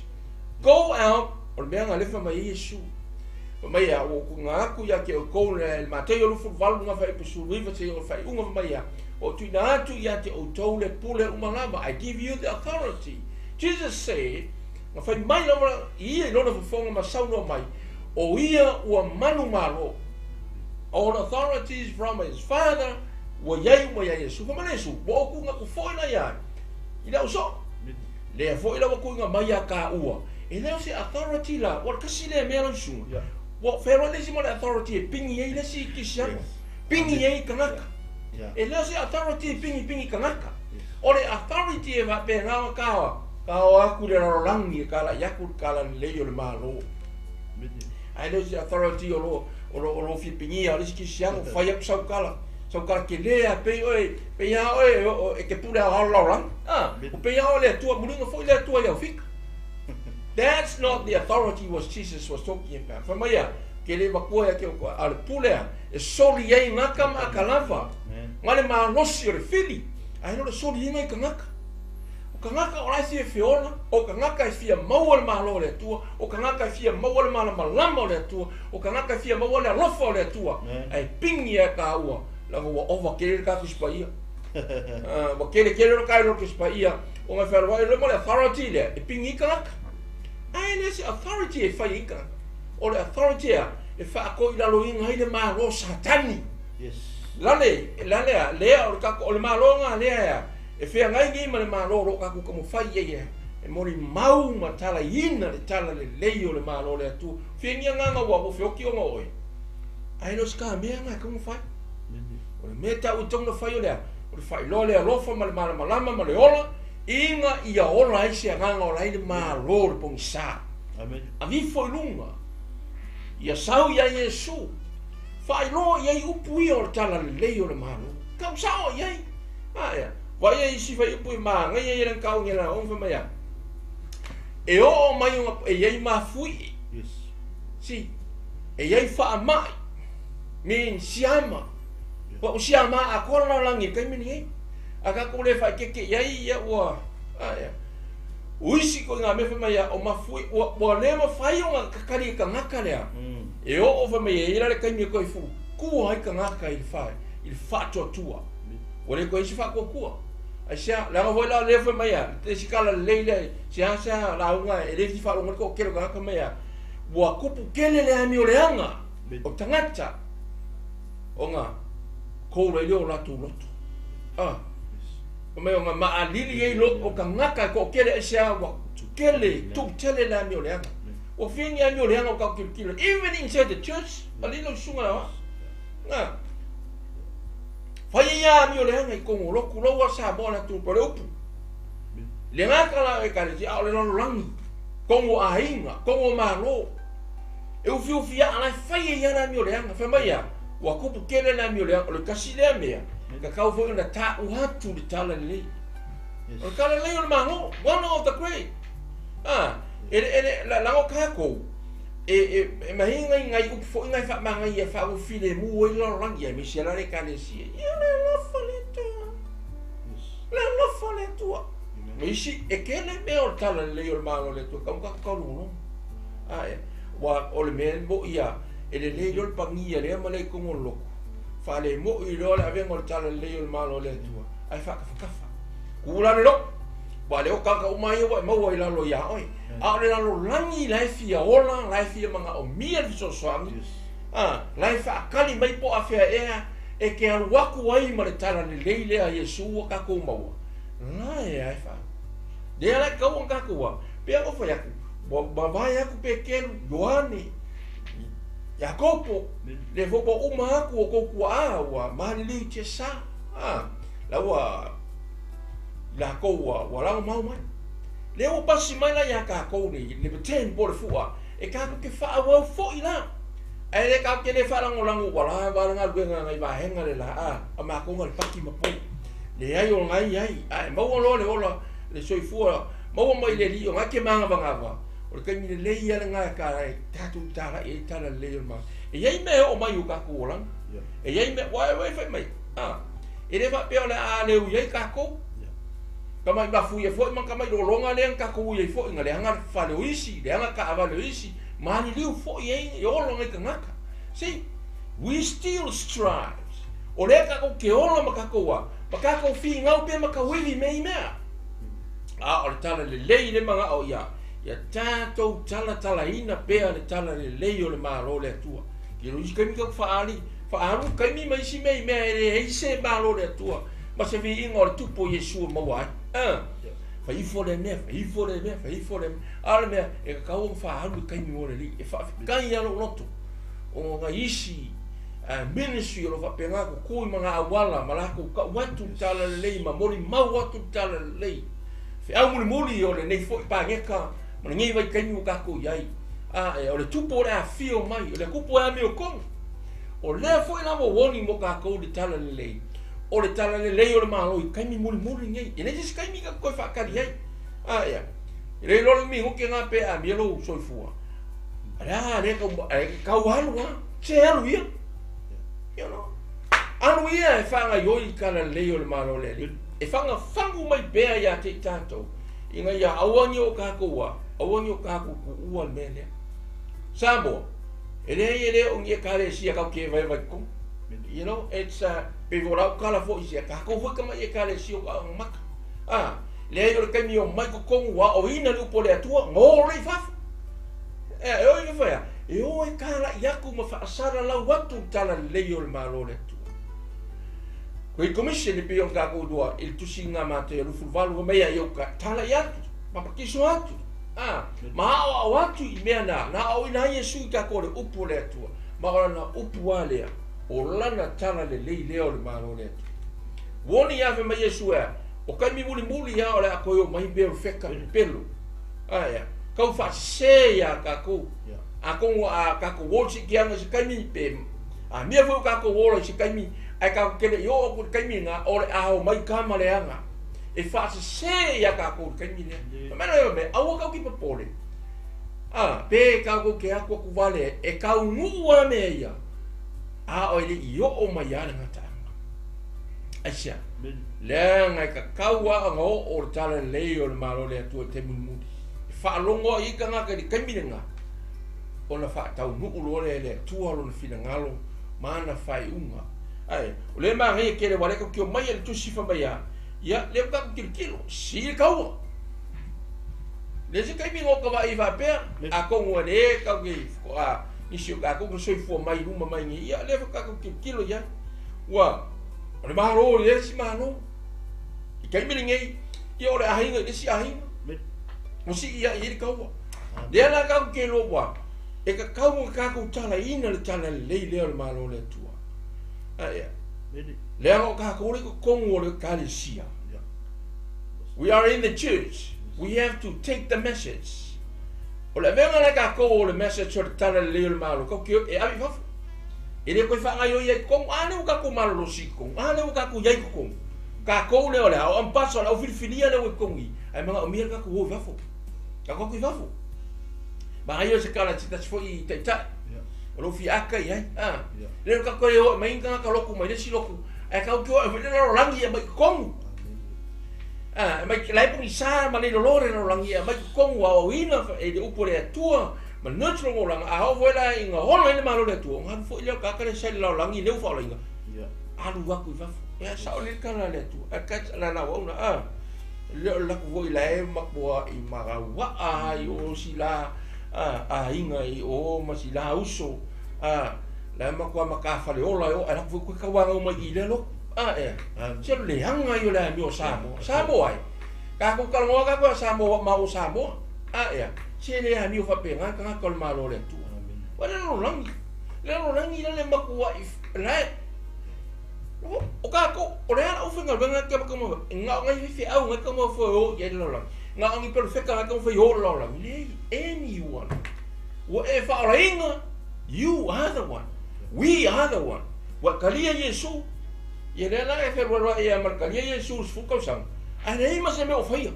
Speaker 2: Go out, o le mea na alefa mai ai Iesu. Mai a o ku ngā aku ia ke o kou le Mateo lufu valu ngā whai pusuru iwa se o whai unga mai a o tuina atu ia te o tau le pule umalava. I give you the authority. Jesus said, ngā whai mai lawa ia i lona fufonga ma saunoa mai, o ia ua manu malo. All authorities from his father ua iai uma ia Yesu. Whamale Yesu, ua oku ngā kufoi na ia. I lau so, lea foi lawa kuinga mai a ka ua. E leo se authority la, ua kasi lea mea lau sunga. Ua whero le si mo le authority e pingi ei le si kisiano. Pingi ei kangaka. E leo se authority e pingi pingi kangaka. O le authority e wape ngawa kawa. Kawa aku le ralolangi e kala iaku kala lei o le malo. Ai leo se authority o lo whipingia o le si kisiano. Whai aku saukala. Saukala ke lea pei oe, pei a oe e ke pule a lalaulangi. O pei a oe le atua, mulinga foi le atua i au fika. That's not the authority what Jesus was talking about. Whai mai a, ke le wakua ia ke o koa, a le pulea, e soli ei ngaka ma akalava. Ngā le malosi o le whiri, a heno le soli inga i kangaka. O kangaka o lai fia whiola, o kangaka e fia maua le malo o le atua, o kangaka e fia maua le malamalama o le atua, o kangaka e fia maua le alofa o le atua. Ai pingi e ka ua, langa ua ova kere le kakuspa ia. Ua kere kere o kai roke spa ia, o ngai wharawai le mo le authority lea, e pingi i kangaka. Ai le se authority e whai i kangaka. O le authority a, e whaako i lalo inga i le malo satani.
Speaker 1: Yes.
Speaker 2: Lale, lale a, lea o le kako, o le malo ngā lea ea, e whia ngai ngi ma le malo ro kaku ka mo whai e ia. E mori mau ma tala ina le tala le lei o le malo le atu. Whia ngia ngā ngā wā, o whioki o ngā oi. Ai no ska mea ngā ka mo whai. O le mea tau i tonga whai o lea, o le whai loa lea lofa ma le malamalama ma le ola, inga ia ola ai se anganga o lai le malo le pongisa.
Speaker 1: Amen.
Speaker 2: A vifo i lunga, ia sau ia Yesu, whai loa ia i upu ia o le tala le lei o le malo. Kau sao ia i. Aia, wai ia isi whai upu i maa, ngai ia ia kau ngi la onga mai a. E o mai unga, e ia i mafui.
Speaker 1: Yes.
Speaker 2: Si, e ia i wha mai, mean siama. Wa o siama a kola langi kai mini ei. A ka ko le whai keke ia ia ua. Aia. Uisi ko ngā mea mai o mafui ua ua le mawhai o ngā kakari ka ngaka lea. E o o mai e ira le kai me koi fu. Kua ai ka ngaka i whai, i whātua tua. Ua le koe isi whakua kua. Ai sea, langa voi la le mai a, te sikala le le, sea sea la unga e le fi whalonga ko kero ngaka mai a. Ua kupu kele le ami o le anga, o tangata, o ngā, kōrei leo rātou loto. Ah. Mai o ngā maalili ei loto o ka ngaka ko kele e sea ua kele, tu tele le ami o le anga. O whingi ami o le anga o kau kilo kilo. Even inside the church, a lilo sunga la. Ngā. Whai ia ami o le anga i kongo loku loa sa moa la tū pare upu. Le ngaka la e kare a o le lalo langi. Kongo a inga, kongo malo. E ufi ufi a ala whai ia na ami o le anga. Whai mai ia, ua kupu kele le ami o le anga, o le kasi lea mea. Ka kau foi na tā uhatu le tala lelei. O le tala lelei o le malo, one of the great. Ah, ele la lango kākou. E mahinga i ngai upu foi ngai wha mangai ia wha ufile mu i lalo langi ia misi ala le kalesia. Ia le lofa le tua. Le lofa le tua. Misi e kele mea o le tala lelei o le malo le tua. Kamu kaku kau lungo. Ah, e, wa o le mea mo ia, e le lei lol pangia lea ma le kongo loko. Wha le mo i loa le avenga o le tala lelei o le malo le tua. Ai wha kafa kafa. Kula le loko. Wa le o kaka umai wa e maua i lalo ia oi. A o le lalo langi lai fia ola, lai fia manga o mia le fisosoangi. Ah, lai wha akali mai po a fea ea, e ke alu aku ai ma le tala le lei lea Yesu wa kakou maua. Lai ai wha. Lea lai kau ang kakou wa. Pea ngo whai aku. Wa vai aku pe kelu, Yohane, Jakopo, le fopa uma aku o kouku a ua mahaliliu i tiasā. Ah, la ua lakou ua lago mau mai. Le ua pasi mai la ia kākou nei, le 10 po le fua, e kākou ke whaawau fo'i la. Ai le kākou ke le whalangolango ua la wala ngā luenga ngai vahenga le la a mākou ngā le paki ma pou. Le ai o ngai ai, ai maua loa le ola, le soifua, maua mai le li o ngai ke manga vangawa. O le kaimi le lei ala ngā ka lai, tātou tāla e tāla le lei o le maa. E iai mea o mai o kākou olanga. E iai mea, wai wai whai mai. Ah, e le whapea o le a leu iai kākou. Ka mai mafui e foi, ma ka mai lolonga le ang kākou iai foi, ngā le anga whale o isi, le anga ka awale o isi, Maliliu foʻi ai e ola ngai tagata. See, we still strive. O lea kākou ke ola ma kākou a, ma kākou figau pea ma kauiwi me i mea. A o le talalelei le manaʻo ia, ia tātou talatalaina pea le talalelei o le Malo o le Atua. I lo isi kaimi kākou faali, faaalu kaimi ma isi mea i mea e leai se Malo o le Atua ma se viiga o le Tupu o Iesu e maua ai. Fai ifo lea mea, fai ifo lea mea, fai ifo lea mea. A o le mea, e kakau ona faaalu i kaimi mo le Alii. E faafetai lava lou loto ona nai isi ministry o lo o faapena kukui ma ngā auala ma lakou kau atu le talalelei ma molimau atu le talalelei. Feau mulimuli o lenei foi paneka ma lenei vaitaimi ua tatou i ai. A o le tupu o le afio mai, o le kupu e amiotonu. O lea foi la ua uoni mo tatou le talalelei, o le talalelei o le Malo i taimi mulimuli nei. E leai se isi taimi tatou toe faatali ai. A ea, e le iloa le minute na pe amia lou soifua. A le a lea tau, tau alu lava, se alu ia. You know? Alu ia e faagaioi i talalelei o le Malo o le Alii. E fagafagu mai pea iā te i tatou, ina ia aua ne i o tatou a, aua ne i o tatou tuua le mea lea. Samoa, e leai e le o ni Ekalesia tatou te evaeva i totonu. You know, it's a, pei foi o lau tala foi i sea, tatou foi tama'i Ekalesia o taoga maka. A, leai o le taimi e omai totonu ua aoina le upu a le Atua, na o lea i fafo. E, e o i fafo e a? E o e tāla'i atu ma faasalalau atu le talalelei o le Malo o le Atua. Great Commission e pei ona tatou iloa i le tusiga a Mataio 28 fai mai ai, e tāla'i atu, papatiso atu, a, ma aoao atu i mea na, na aoaoina ai Iesu i tatou le upu o le Atua, ma o lana upu lava lea, o lana talalelei lea o le Malo o le Atua. Ua oni ia fai mai Iesu e a, o taimi mulimuli lava o le a toe o mai mea o le feka pepelo. A ea, tau faasese iā tatou. Atonu a tatou o i se tiaga i se taimi, pe amia foi o tatou ola i se taimi, ae tatou te le i oo atu i le taimi lena, o le a omai tama leaga e faasese iā tatou i le taimi lea. Fai mai lea mea, aua tatou te popole. A, pe tatou te atu atu vale e taunuu lava mea ia, a o e le i oo mai lava le gataaga. Aisea? Leaga e tatau lava ona oo le talalelei o le Malo o le Atua i le taimi mulimuli. E faalogo ai i tagata i le taimi lena, ona faataunuu loa lea e le Atua lona finagalo ma ana faaiuga. Ae, o lea e manaia tele aua o lea tatou te omai i le tusi fai mai a, ia, lea ua tatou tilotilo, sili le taua. Leai se taimi na ota vaai ai faapea, atonu e le tatou te faatoa nisi o tatou na soifua mai i luma mai nei, ia, lea faatoa tatou tilotilo i ai. Ua, o le Malo i le isi Malo. I taimi lenei, ia o le aiga i le isi aiga. Ua sii ae i ai le taua. Lea la tatou te iloa ua e tatau ona tatou talaina le talalelei lea o le Malo o le Atua. Ae, leaga o tatou lea i totonu o le Ekalesia. We are in the church. We have to take the message. O le avega la e tatou o le message o le talalelei o le Malo, tatou te e ave i fafo. E le toe faagaoioi ai i totonu. A lea ua tatou malolosi i totonu. A lea ua tatou i ai i totonu. Tatou lea o le ao ambasa o le au filifilia lea ua i totonu i i, ae manaomia le tatou o i fafo. Tatou atu i fafo. Manaia o se tala se tasi foi taitai. O lou fia aka i ai. A. Le tatou e o e mai ni tagata lotu mai le isi lotu, ae tatou te o e le lalolagi e aumai i totonu. A, e mai la e pogisa ma le lolo le lalolagi e aumai i totonu aoaoina e le upu a le Atua ma nurture lona olaga. A oo foi la ina ola ai le Malo o le Atua, ona alu foi lea o le tagata lea sa i le lalolagi lea ua faaolaina, alu atu i fafo. Ia sao lelei le tala a le Atua. Ae ka la na auauna, a. Le o le latou foi la e matuai marauaa ai o si la aiga i o ma si la uso, a, la e matua matafaleola e o, ae latou foi toe tauanau mai i lea lotu. A, ea. Se o le leaga ia o le amio o Samoa. Samoa e. Tatou talanoa tatou ia Samoa ma o Samoa. A, ea. Se le amio faapena tagata o le Malo o le Atua. Ua le lalolagi. Le lalolagi la le matuai, la e, O tatou, o le a lau faigaluega e taumafai, na o nai faifeau na taumafai e o i ai le lalolagi, na o ni perofeta na taumafai e o i le lalolagi. Leai, anyone ua e faaolaina, you are the one, we are the one. Ua e talia Iesu, ia lea la e fealualuai ai ma le talia Iesu i le 10 tausaga, ae leai ma se mea o faia.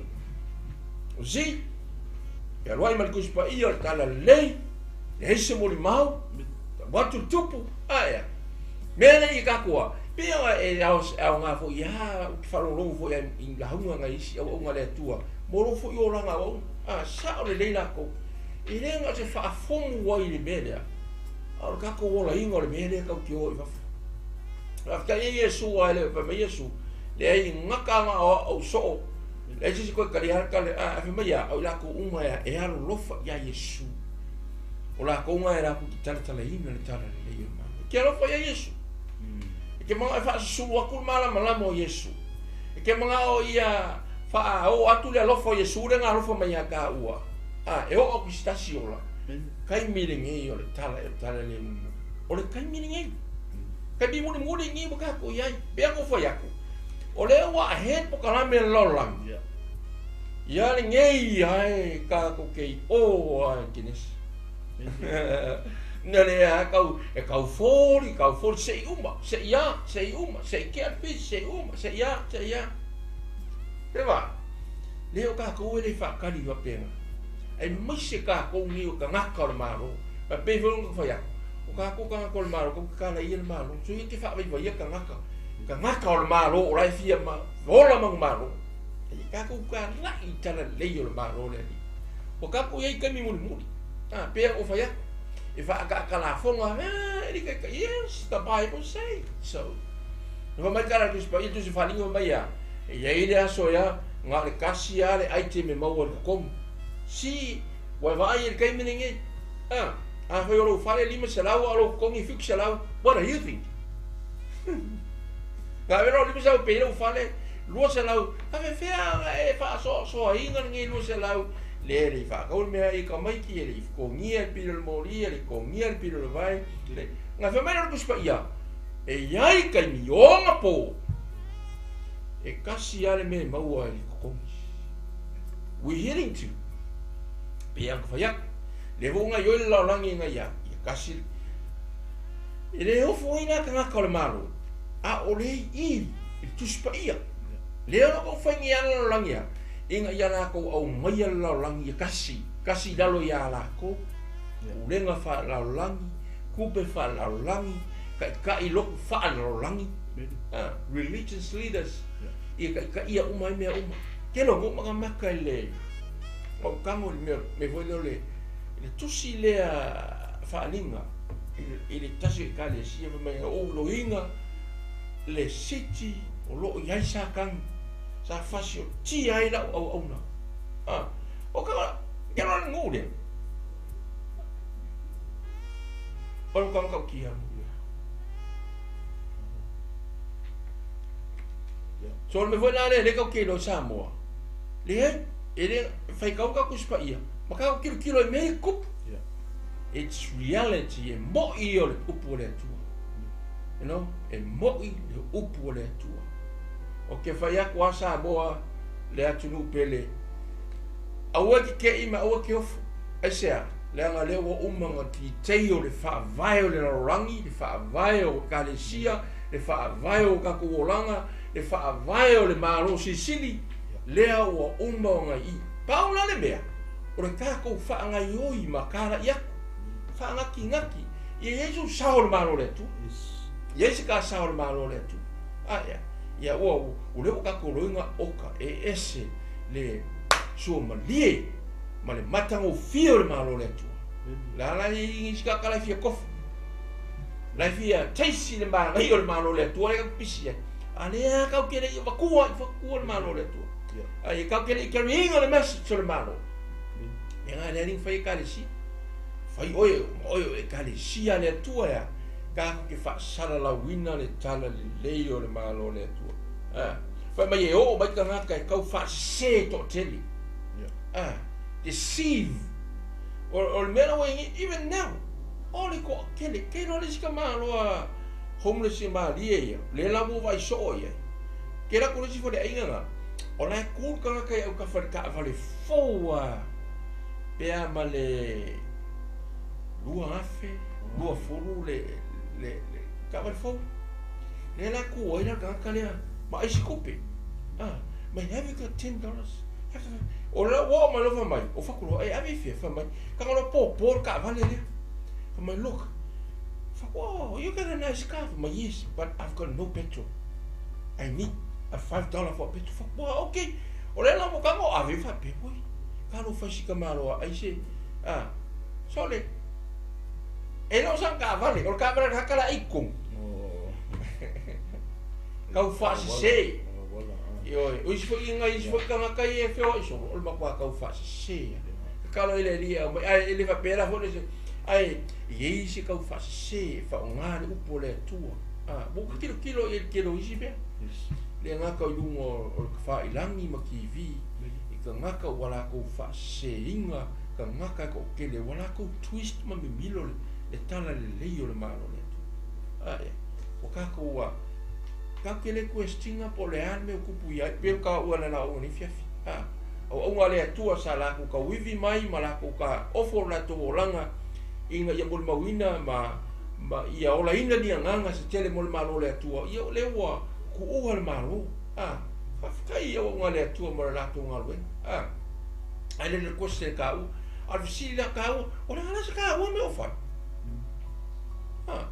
Speaker 2: You see? Fealuai ma le Tusi Paia o le Talalelei, leai se molimau, tau atu le tupu, ae a. Mea nei i tatou a, pei ona e aoga foi ia ou te faalogologo foi i lauga a nai isi auauna a le Atua mo lou foi olaga auauna. A, sao lelei latou. E le ga se faafomu ai i le mea lea, a o le tatou olaina o le mea lea tatou te o i fafo. Faafetai ai Iesu ae le fai mai Iesu, leai gata na o au soo, leai se isi koe talia le tala, a fai mai a, o i latou uma e alolofa ia Iesu. O latou na e latou te talatalaina le tala lelei o le Malo. E te alofa ia Iesu. E te manao e faasusulu atu le malamalama o Iesu. E te manao ia faaoo atu le alofa o Iesu lea na alofa mai ia taua. A, e oo atu i se tasi ola. Taimi lenei o le tala, o le tala le mumu. O le taimi lenei. Taimi mulimuli lenei ua tatou i ai. Pei ona ou fai atu, o lea ua ahe le polokalame a le lalolagi. Ia lenei ae tatou te i o a e Kenesi. Na le a tau, e tau foli, tau foli, se i uma, se i a, se i uma, se i kea le pisi, se i uma, se i a, se i a. Te va, le o tatou e le faatali faapena. Aemaise tatou nei o tagata o le Malo. Ma pei foi ona fai atu, o tatou tagata o le Malo, tatou te kalaia le Malo. So ia te faavaivaia tagata, tagata o le Malo o la e fia ma, ola manumalo. E tatou kalai i tala lelei o le Malo le alii. Ua tatou i ai i taimi mulimuli. A, pei ona ou fai atu, e faakaakalafoga, e like ka, yes, the Bible say so. Na fai mai tala le Tusi Paia, le Tusi Faaaliga fai mai ia, e i ai le aso ea, na o le tasi lava le item e maua i le totogi. Si, ua e vaai i le taimi lenei, a, afai o lou fale 500 a o lou totogi 700, what are you thinking? Na ave loa 500 pei lou fale 200, faafefea ona e faasoasoaina lenei 200? Le le i faatau le mea i tamaiti, e le i totogia le pili o le moli, e le i totogia le pili o le vai. Le, na fai mai lea o le Tusi Paia, e i ai taimi ona po, e tasi lava le mea e maua i le totogi. We heading to, pei ona fai atu, lea foi ua gaoioi le lalolagi ina ia, ia tasi le, e le ofo ai la tagata o le Malo, a o le i i le Tusi Paia. Lea o lo o fai nei lava le lalolagi a, ina ia latou aumaia le lalolagi ia tasi, tasi i lalo ia latou, pulega faalelalolagi, tupe faalelalolagi, taitai lotu faalelalolagi, religious leaders, ia taitaia uma ai mea uma. Tele o nuu makamaka i le mautago i le mea, mea foi lea o le, le tusi lea faaaliga i le tasi o Ekalesia fai mai, o ou loiga le city o lo o i ai Satani, sa fasiotia ai lau auauna. A, o ka, ke loa le nuu lea. O le kanga tautia. So le mea foi la lea, lea tatou te iloa i Samoa, leai, e le faitau tatou Tusi Paia, ma tatou tilotilo i mea ia e tupu. It's reality, e moi ia o le upu a le Atua. You know, e moi le upu a le Atua. O ke fai atu a Samoa le atunuu pele, aua e keke'i ma aua e ke ofo. Aisea? Leaga lea ua uma ona titei o le faavae o le lalolagi, le faavae o Ekalesia, le faavae o tatou olaga, le faavae o le Malo Silisili, lea ua uma ona i i. Pau la le mea, o le tatou faagaioi ma talai atu, faanatinati, ia i ai sou sao o le Malo o le Atua. Ia i ai se ta sao o le Malo o le Atua. A ea, ia ua, o lea ua tatou loiga oka e ese le suamalie ma le matagofie o le Malo o le Atua. La la i nisi kaka la fia kofu. La fia taste le manaia o le Malo o le Atua le kau pisi ai. A lea kau ke le i vakua i vakua le Malo o le Atua. A i kau ke le i carrying o le message o le Malo. E nga le aling fai ekalesia. Fai oe, oe o ekalesia le Atua ea. Tatou te faasalalauina le tala lelei o le Malo o le Atua. A, fai mai e oo mai tagata e tau faasese toatele. A, deceive. O le mea la ua i ai, even now, o le toatele, kei loa le isi tamaloa homeless e malie ia, lea la ua vaai soo i ai. Kei la ku le isi faleaiga na, o la e ku le tagata i autafa i le taavale fou a, pe a ma le 2020 le, le, le taavale fou. Lea la ku ai la tagata lea, ma aisi tupe. Ah, mai have you got $10? O le ua oo mai loa fai mai, o fatu loa, e ave i fea, fai mai, kanga loa pōpō le taavale lea. Fai mai, look, fai, oh, you got a nice car. Fai mai, yes, but I've got no petrol. I need a $5 for petrol. Fai, wow, okay. O lea la ua kanga o ave faapea, oi, ka lo fai si ka malo a ai se, A sole e le o sana taavale, o le taavale a le tagata la e i totonu. Tau faasese. Ioe, o isi foi nai isi foi tagata ia e feoai solo, o le matua tau faasese lava. Tatalo ai le Alii e aumai, ae le faapea la foi le ae e i ai se tau faasese e faaaoga le upu a le Atua. A, ua ou tilotilo i ai i le tele o isi mea. Le gata i luga o le tafailagi ma TV i tagata ua latou faaseseina tagata e toatele ua latou twist ma mimilo le tala lelei o le Malo o le Atua. Ae ua tatou ua tatou te le question ina po o le a le mea ua tupu i ai pei o taua i le lauga i lenei afiafi. A auauna a le Atua sa latou tauivi mai ma latou taofo lo latou olaga ina ia molimauina ma ma ia olaina ni agaga se tele mo le Malo o le Atua, ia o lea ua tuua le Malo. A, faafetai i auauna a le Atua mo le latou galuega. A, ae le le question e taua. A o le fesili la taua, o le a la se taua mea o fai? A,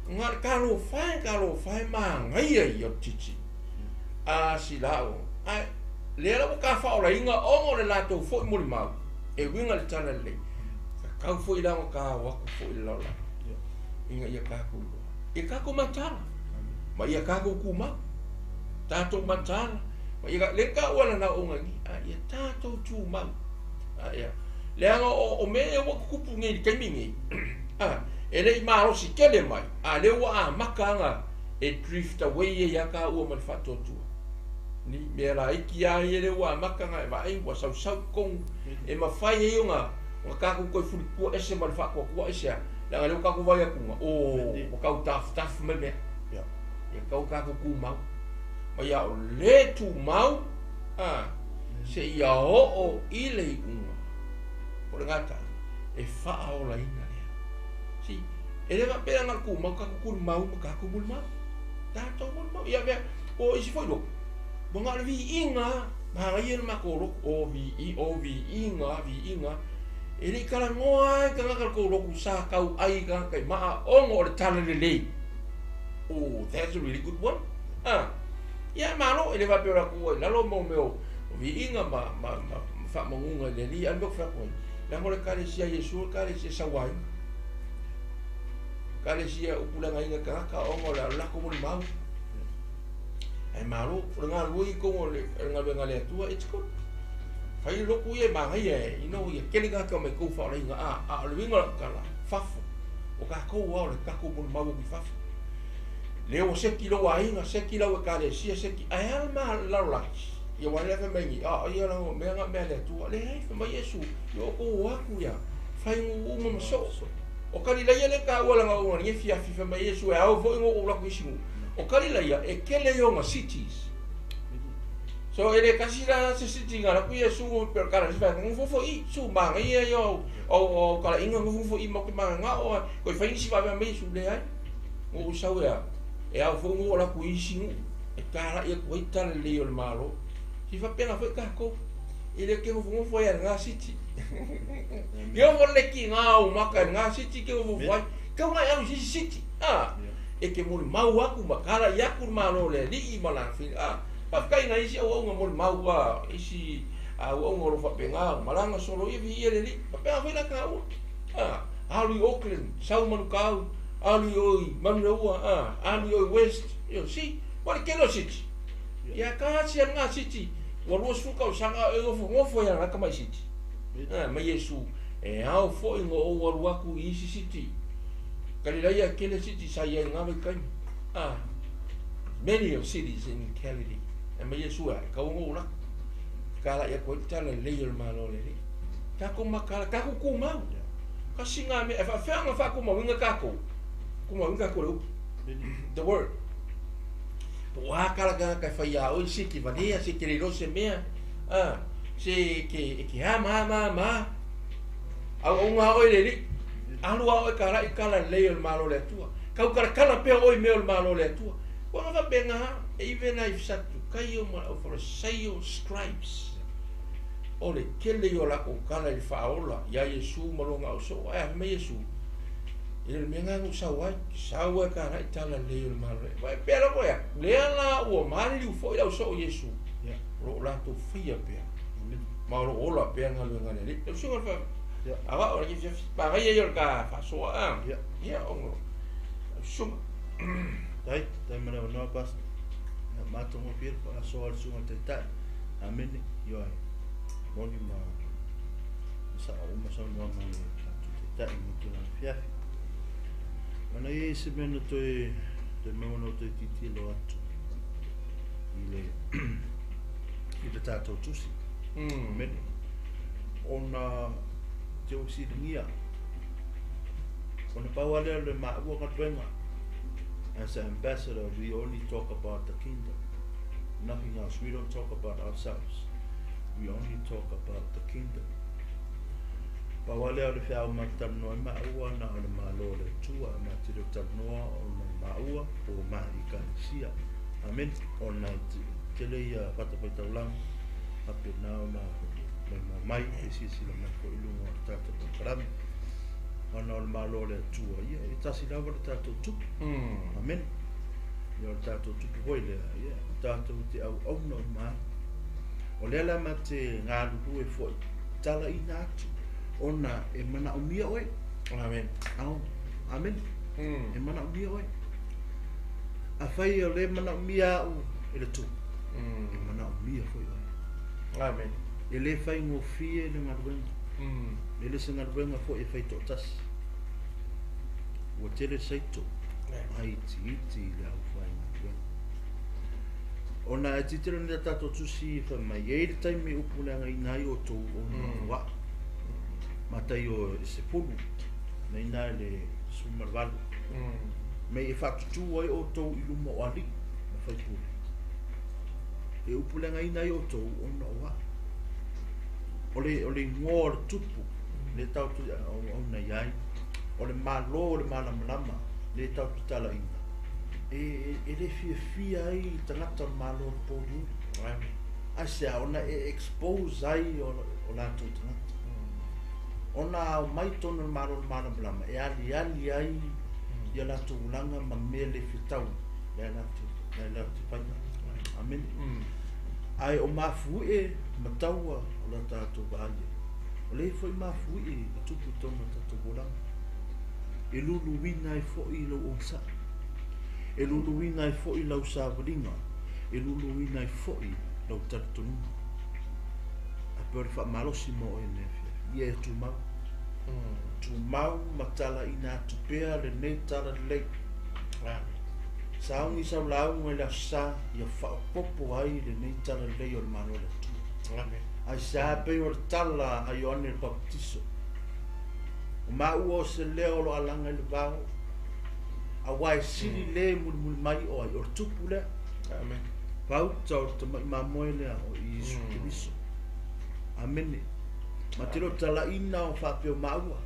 Speaker 2: na o le talofa e, talofa e manaia ia o le titi. A sila o, ae lea la ua tafaolaina ona o le latou foi molimau e uiga i le tala lelei. Tatau foi la ona ta o atu foi i le lalolagi ina ia tatou iloa ia tatou mataala ma ia tatou tumau. Tatou mataala ma ia le taua lana auauna nei, a ia tatou tumau. A ia leaga o mea ia ua tutupu nei i le taimi nei, a e le i malosi tele mai, a lea ua amata ana e drift away ai a taua ma le faatuatua. Ni mea laiti lava ia lea ua amata ona e vaai ua sausau i totonu e mafai ai ona ona tatou toe fulitua ese ma le faatuatua ese a, leaga lea ua tatou vaai atu o ua tau tafutafu mai mea. Ia tau tatou tumau. Ma ia o le tumau a seia oo i le iuga. O le gata e faaolaina lea. Si e le faapea na o le tumau tatou tulimau ma tatou mulimau. Tatou mulimau. Ia mea o isi foi lotu. Ua na o le viiga manaia le matou lotu. O vii, o viiga, viiga. E le i talanoa lava i tagata o le tou lotu sa tauai i tagata i maa ona o le tala lelei. Oh, that's a really good one. Ah, ia malo, e le faapea o le atu ua i lalo mo mea o viiga ma, ma, ma, ma faamanuga i le Alii, a o le mea ou te fai atu ai, leaga o le Ekalesia a Iesu o le Ekalesia sauaina. Ekalesia upuleagaina tagata ona o le latou molimau. Ae malo, o le galulue i totonu o le galuega a le Atua, it's good. Fai le lotu ia e manaia e, you know, ia tele tagata mai tou faaolaina, a, a o le uiga o lau tala, fafo. O tatou lava o le tatou molimau atu i fafo. Lea ua seki lou aiga, seki lau ekalesia, seki, ae a le ma lalolagi? Ia aua lea fai mai nei, a, ia la mea na mea a le Atua. Leai, fai mai Iesu, ia outou o atu ia, fai nuu uma ma soo. O Kalilaia lea e taua lana auauna i lenei afiafi, fai mai Iesu, e ao foi ona ou alu atu i isi nuu. O Kalilaia, e tele i ona cities. So e le tasi la se city na alu atu Iesu pe o le kala se vaega nofonofo i, su manaia ia o au talaiga nofonofo i matou te mananao a toe fai nisi vaavea mai Iesu leai. Na ou sau e a, e ao foi ona ou alu atu i isi nuu e talai atu ai tala lelei o le Malo. Se faapena foi tatou. E le te nofonofo ai a lena city. Ke ovo le ki ngā au maka i lena city ke nofonofo ai. Kau ngai au i se isi city. A, e te molimau aku ma talai aku le Malo o le Alii ma lana fili. A, faafetai nai isi auauna molimau a isi auauna o lo o faapena malaga solo ia viia le Alii. Faapena foi la taua. A, alu i Auckland, sau Manukau, alu i o i Manureua, a, alu i o i West, you see, ua le tele o city. Ia tasi a lena city, ua 20 tausaga o e nofonofo ai a lena tamai city. A, mai Iesu, e ao foi ona ou alu atu i isi city. Kalilaia tele city sa i ai i lena vaitaimi. A, many of cities in Galilee. E mai Iesu e kau ona ou laka. Talai atu ai le tala lelei o le Malo o le Alii. Tatou mataala, tatou tumau. Kasi ngā mea, e whaawhea ngā whaakumauinga kākou. Kumauinga kākou le upu. The word. Po o a kala ka kai whai a oi se ke valea, se ke leilo se mea, a, se ke, e ke a ma ma ma. Au au ngā oi le li, alu a oi ka lai kala lelei o le Malo o le Atua. Kau kala kala pea oi mea o le Malo o le Atua. Kua ngā whapenga, even ai Satukaio ma au Farisaio scribes. O le tele ia o latou tala i le faaola iā Iesu ma lona ausoo, ae a fai mai Iesu, E le o le mea lena na ou sau ai, sau ai ka laʻi tala lelei o le Malo. E pea lava ia, lea la ua maliliu foi le ausoo o Iesu, o lo o latou faia pea, ma o lo o ola pea le galuega a le Alii. Lau Susuga i le Awa o le fiafi pa ia yo ka faasoa a. Ia o susunga.
Speaker 1: Tai, tai ma le avanoa Pastor. Ia matagofie le faasoa a le susuga taitai. Amene. Ioe. Moni ma sao uma saunoaga a le tatou taitai i lenei tulaga fiafi. Ona i ai se mea na toe toe maua na toe tilotilo atu i le i le tatou tusi. Amene. Ona te ua fesiligia ona pau lava lea o le maua galuega as an ambassador we only talk about the kingdom nothing else we don't talk about ourselves we only talk about the kingdom pau lava lea o le feau ma te talanoa ai maua na o le Malo o le Atua ma te le o talanoa ona o maua po o ma Ekalesia amen ona e tele ia fatafaitaulaga faapena ona maimoa mai e silasila mai foi i luga o le tatou polokalame ona o le Malo o le Atua ia e tasi lava le tatou tupu amen ia o le tatou tupu foi lea ia tatou te auauna uma ai o lea la ma te galulue foi talaina atu ona e manaomia oe
Speaker 2: Amen.
Speaker 1: Ao, amen. E manaomia oe. Afai o lea e manaomia au e le tupu, e manaomia foi oe.
Speaker 2: Amen.
Speaker 1: E le faigofie le galuega. E le se galuega foi e fai toatasi. Ua tele saito ai itiiti i le aufaigaluega. Ona e tilotilo nei tatou tusi fai mai, e i ai le taimi e upuleagaina ai outou ona o au. Mataio e 10, na ina i le 18. Me i e faatutū ai outou i luma o alii ma faipule. E upuleagaina ai outou ona o au. O le, o le igoa o le tupu, le tatou auauna i ai, o le Malo o le malamalama, le tatou talaina, e, e le fiafia ai tagata o le Malo o le pōliuli. Aisea, ona e expose ai o, o latou tagata. Ona ao mai tonu o le Malo o le malamalama, e aliali ai ia latou ulaga ma mea le fetau, le latou, le latou faiga. Amene. Ae o mafuie ma taua o la tatou vaai ai. O lea foi mafuie e tupu i totonu o tatou olaga. E luluina ai foi lou onosai. E luluina ai foi lau savaliga. E luluina ai foi lau talitonuga. A pei o le faamalosi mo oe nei afiafi. Ia e tumau. Tumau ma talaina atu pea lenei talalelei. Sauni sau lauga i le Aso Sa ia faaopoopo ai lenei talalelei o le Malo o le Atua. Aisea pei o le tala a Ioane le Papatiso. O maua o se leo o lo alaga i le vao, aua e sili le mulimuli mai o ai, o le tupu lea.
Speaker 2: Amen.
Speaker 1: Pauta o le tamai mamoe lea o Iesu Keriso. Amene. Ma te le o talaina o faapea o maua.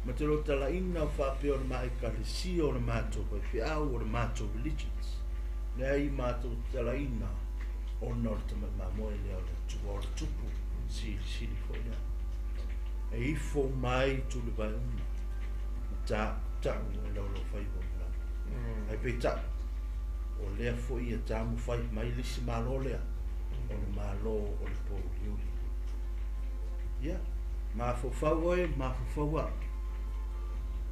Speaker 1: Ma te le o talaina o faapea o le ma ekalesia o le matou faifeau o le matou religions. Leai matou talaina ona o le tamai mamoe lea o le Atua o le tupu silisili foi lea. E ifo uma ai tulivae uma ma ta'uta'u e laulaufaiva o le lagi. Ae peitai, o lea foi e tamufai mai le isi Malo lea, o le Malo o le pouliuli. Ia, mafaufau oe, mafaufau au.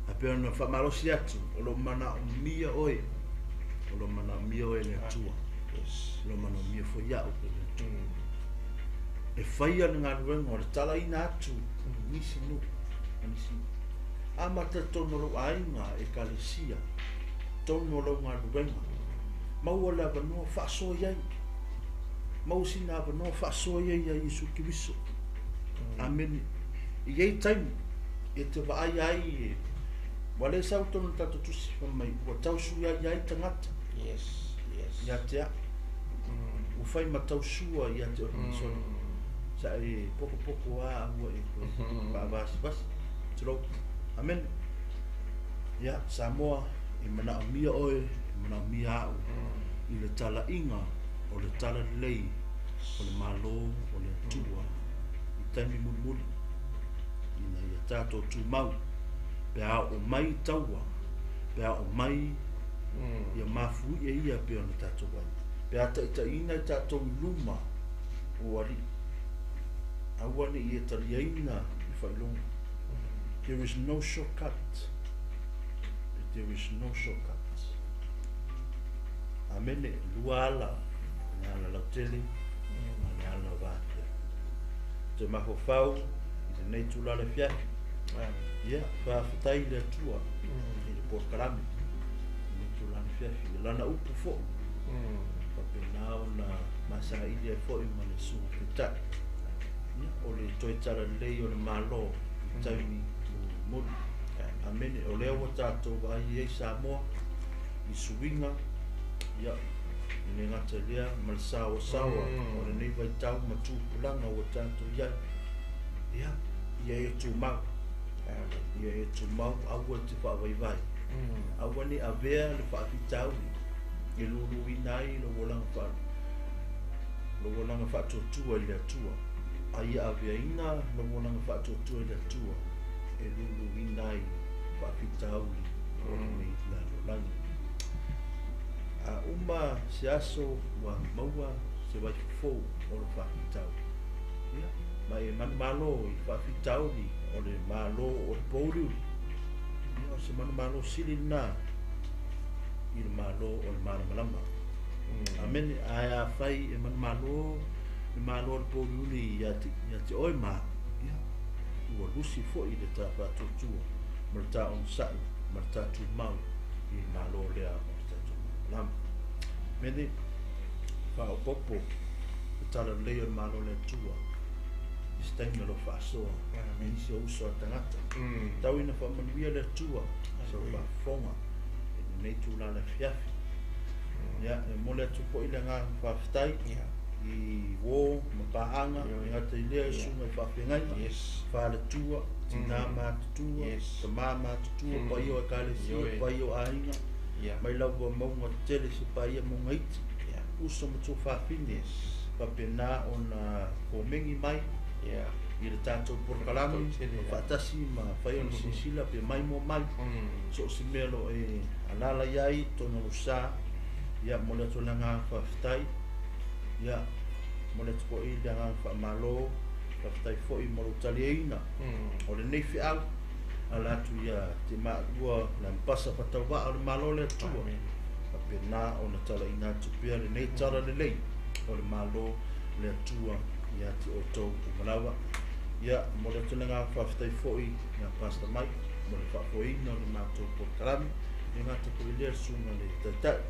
Speaker 1: Ae pei ona faamalosi atu, o lo o manaomia oe, o lo o manaomia oe e le Atua.
Speaker 2: Yes.
Speaker 1: O lo o manaomia foi au e le Atua. E faia le galuega o le talaina atu i nisi nuu ma nisi nuu. Amata i totonu o lou aiga, ekalesia, totonu o lau galuega. Maua le avanoa faasoa i ai. Maua sina avanoa faasoa i ai ia Iesu Keriso. Amene. E i ai taimi e te vaai ai e ua le sau tonu le tatou tusi fai mai ua tausuia ai tagata.
Speaker 2: Yes, yes.
Speaker 1: Ia te au. Ua fai ma tausua ia te oe soli. Sa e pokopoko a aua e koe faavasivasi. Tulou. Amene. Ia, Samoa, e manaomia oe, e manaomia au i le talaiga o le talalelei o le Malo o le Atua i taimi mulimuli ina ia tatou tumau pe a oo mai taua, pe a oo mai ia mafuie ia pei ona tatou ai, pe a taitaiina i tatou i luma o alii, aua ne i e taliaina i faailoga. There is no shortcut. There is no shortcut. Amene, lua ala, le ala lautele, ma le ala vatea. Te mafaufau i lenei tula le afiafi. Ia, faafetai i le Atua i le polokalame i lenei tula le afiafi. I lana upu foi, faapena ona masaili ai foi ma le susuga taitai. Ia, o le toe talalelei o le Malo i taimi mulimuli. Amene, o lea ua tatou vaai ai Samoa i suiga, ia, e le gata i lea ma le saoasaoa o lenei vaitau ma tupulaga ua tatou i ai. Ia, ia e tumau. Ia e tumau, aua e te faavaivai. Aua ne i avea le faafitauli e luluina ai lou olaga faatuatua i le Atua. A ia aveaina lou olaga faatuatua i le Atua e luluina ai faafitauli o lenei lalolagi. A uma se aso ua maua se vaifofou o le faafitauli, ia, ma e manumalo i faafitauli o le malo o le pouliuli, ia, o se manumalo sili lena i le malo o le malamalama. Amene, ae afai e manumalo le malo o le pouliuli ia te oe ma, ia, ua lusi foi le ta faatuatua ma le ta onosai ma le ta tumau i le malo lea o le tatou malamalama. Amene, faaopoopo le talalelei o le malo o le Atua i se taimi o lo faasoa i nisi o uso a tagata. Tau ina faamanuia le Atua i sau faafofoga i lenei tula le afiafi. Ia, e momoli atu foi le agaga faafetai i uo ma paaga, e gata i lea i susuga i faafeagaiga, faletua, tina matutua, tama matutua, paia o ekalesia, paia o aiga, mai lava mauga tetele se paia mauga iti, uso ma tuafafine, faapena ona komegi mai i le tatou polokalame, faatasi ma fai ona silasila pe mai mo mai, so o se mea o lo o e alaala i ai totonu o lou sa. Ia, momoli atu le agaga faafetai. Ia, momoli atu foi le agaga faamalo, faafetai foi mo lou taliaina o lenei feau ala atu ia te maua le ampasa faatauvaa o le Malo o le Atua. Faapena ona talaina atu pea lenei talalelei o le Malo o le Atua ia te outou uma lava. Ia, momoli atu le agaga faafetai foi ia Pastor Mike mo le faafoeina o le matou polokalame. E gata foi i lea le susuga i le taitai,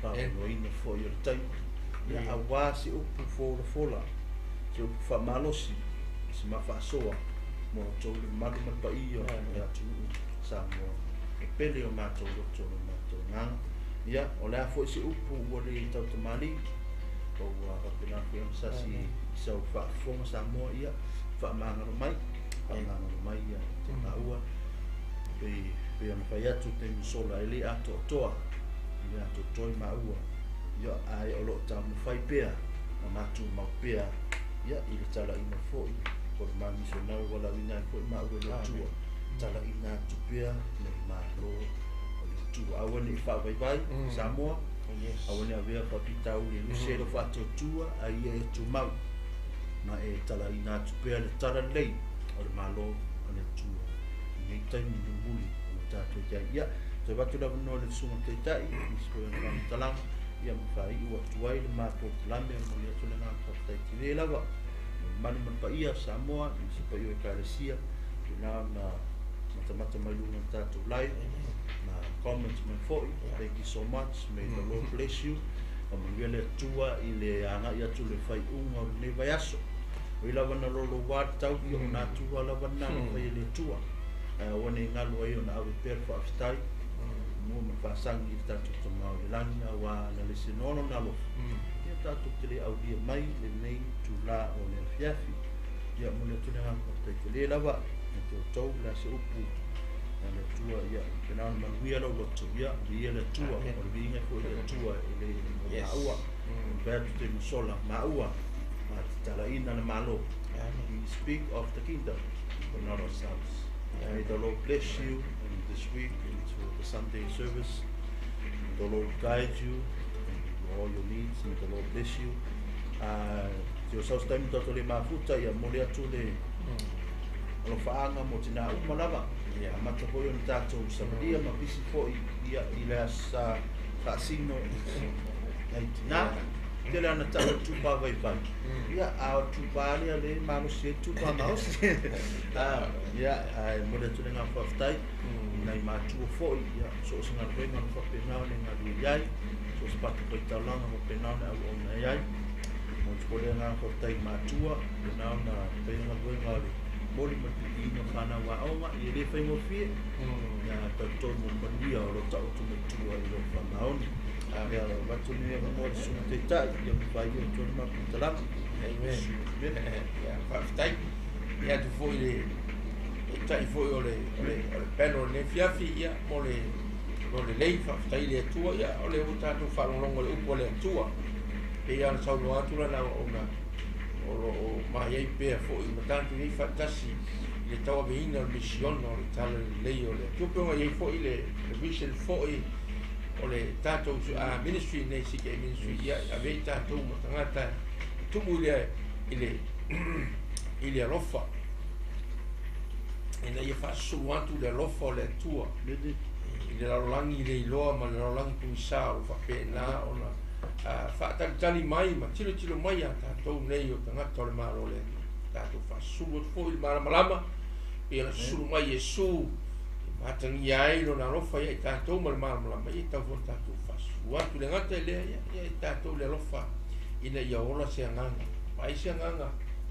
Speaker 1: faafoeina foi o le taimi. Ia, aua se upu folafola, se upu faamalosi, se mafaasoa mo outou le mamalu ma le paia o le atunuu Samoa e pele o matou loto o le matou agaga. Ia, o le a foi se upu ua le tautamali, o ua faapena foi ona sasi i sau faafofoga Samoa, ia, faamagalo mai, faamagalo mai ia te maua, pei ona fai atu taimi sola e le atoatoa, e le atoatoa i maua, ia, ae o lo o taumafai pea, ma matumau pea, ia, i le talaina foi o le mamisionari ua lauina ai foi maua e le Atua, talaina atu pea le Malo o le Atua. Aua ne i faavaivai Samoa, aua ne i avea faafitauli e lusi ai lou faatuatua, a ia e tumau ma e talaina atu pea le talalelei o le Malo o le Atua i lenei taimi mulimuli o lo tatou i ai. Ia, toe avatu le avanoa i le susuga taitai, nisi foi o ona faamatalaga, ia ma faaiu atu ai le matou polokalame. Momoli atu le agaga faafetai tele lava i le mamalu ma le paia o Samoa, nisi paia o ekalesia, pena ona matamata mai luga o le tatou live ma comment mai foi. Thank you so much. May the Lord bless you. Faamanuia le Atua i le agai atu le faaiuga o lenei vaiaso. O i lava na loloua le tau, ia ona atua lava lena na fai e le Atua. Ae aua ne i galu ai ona ave pea le faafetai mua ma le faasagi i le tatou Tama o le lagi, aua na le senoa lona alofa, ia tatou te le aulia mai lenei tula o le afiafi. Ia, momoli atu le agaga faafetai tele lava ia te outou. O le a se upu a le Atua, ia pena ona manuia lau loto, ia viia le Atua, o le viiga foi le Atua e le mo maua. Fai atu te masola maua ma te talaina le Malo. We speak of the kingdom, but not ourselves. May the Lord bless you in this week into the Sunday service. May the Lord guide you in all your needs. May the Lord bless you. Te o saus taimi tatou le mafuta, ia momoli atu le Alofaaga mo tinā uma lava. Amata foi ona tatou savalia ma pisi foi ia i le aso sa faasino nai tinā. Tele ana tau o tupa vaivai. Ia, a o tupa lea le malosi ai tupa maosi. Ia, ae momoli atu le agaga faafetai i nai matua foi, ia, so o se galuega na faapena ona e galue i ai, so o se fatafaitaulaga faapena ona e auauna i ai. Momoli atu foi le agaga faafetai i matua, faapena ona faia galuega o le momoli ma le piipiiga o fanau aoga, ia e le faigofie. Ia, talitonu o le manuia o lo o taoto mai tua i lou faamaoni. Ia, avatu lenei avanoa i le Susuga Taitai, ia mafai ai atu le matou talaga.
Speaker 2: Amen. Ia, faafetai. Ia atu foi le taitai foi o le panel o lenei afiafi, ia, mo le lelei, faafetai i le Atua, ia, o lea ua tatou faalogologo i le upu a le Atua. Pei lava ona saunoa atu lana auauna, o lo o mai ai pea foi ma tatou i ai faatasi i le tauaveina o le misiona o le tala lelei o le Atua. Pei ona i ai foi le vision foi o le tatou ministry nei, CK Ministry, ia, ave ai tatou ma tagata e tumu i le alofa, ina ia faasusulu atu le alofa o le Atua i le lalolagi le iloa ma le lalolagi pugisa o lo faapena ona faatalitali mai ma tilotilo mai a tatou nei o tagata o le Malo o le Atua. Tatou faasusulu atu foi i le malamalama, pei ona susulu mai Iesu e matagia ai lona alofa ia i tatou ma le malamalama, ia tau foi tatou faasusulu atu le gata i lea, ia i tatou le alofa ina ia ola se agaga. Ai se agaga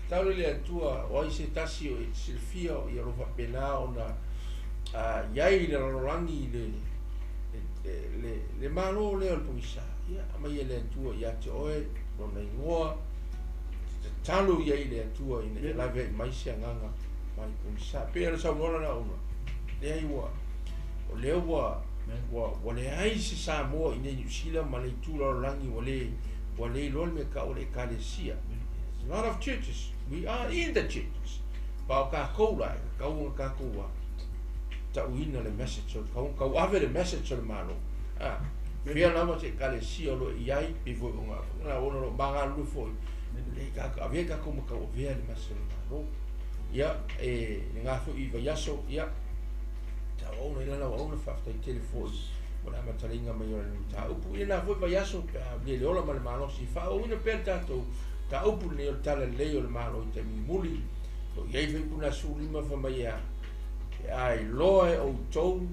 Speaker 2: tatalo i le Atua o ai se tasi o e silafia ia lo faapena ona iai i le lalolagi le Malo lea o le pugisa, ia aumai e le Atua ia te oe lona igoa, tatalo ia i le Atua ina ia lave ai mai se agaga mai pugisa. Pei ona saunoa lana auauna, leai ua o lea ua leai se Samoa i nei Niu Sila ma le itu lalolagi ua le iloa le mea tau o le ekalesia. There's a lot of churches. We are in the churches. Pa o kākou la, e kau ona kākou a tauina le message o kau ave le message o le Malo. Fia lava se ekalesia o lo i ai, pe foi o ngā na ona lo magalulu foi. Le kākou, ave kākou ma kau avea le message o le Malo. Ia, e le ngā foi i vaiaso, ia, ta ona ila na ona faafetai tele foi mo le amatalinga mai o le mataupu. Ia na foi vaiaso, pe a le ola ma le malosi, faaauauina pea le tatou taupu lenei o le tala lelei o le Malo i taimi muli. O iai foi puna 15 fa mai ia, pe a iloa e outou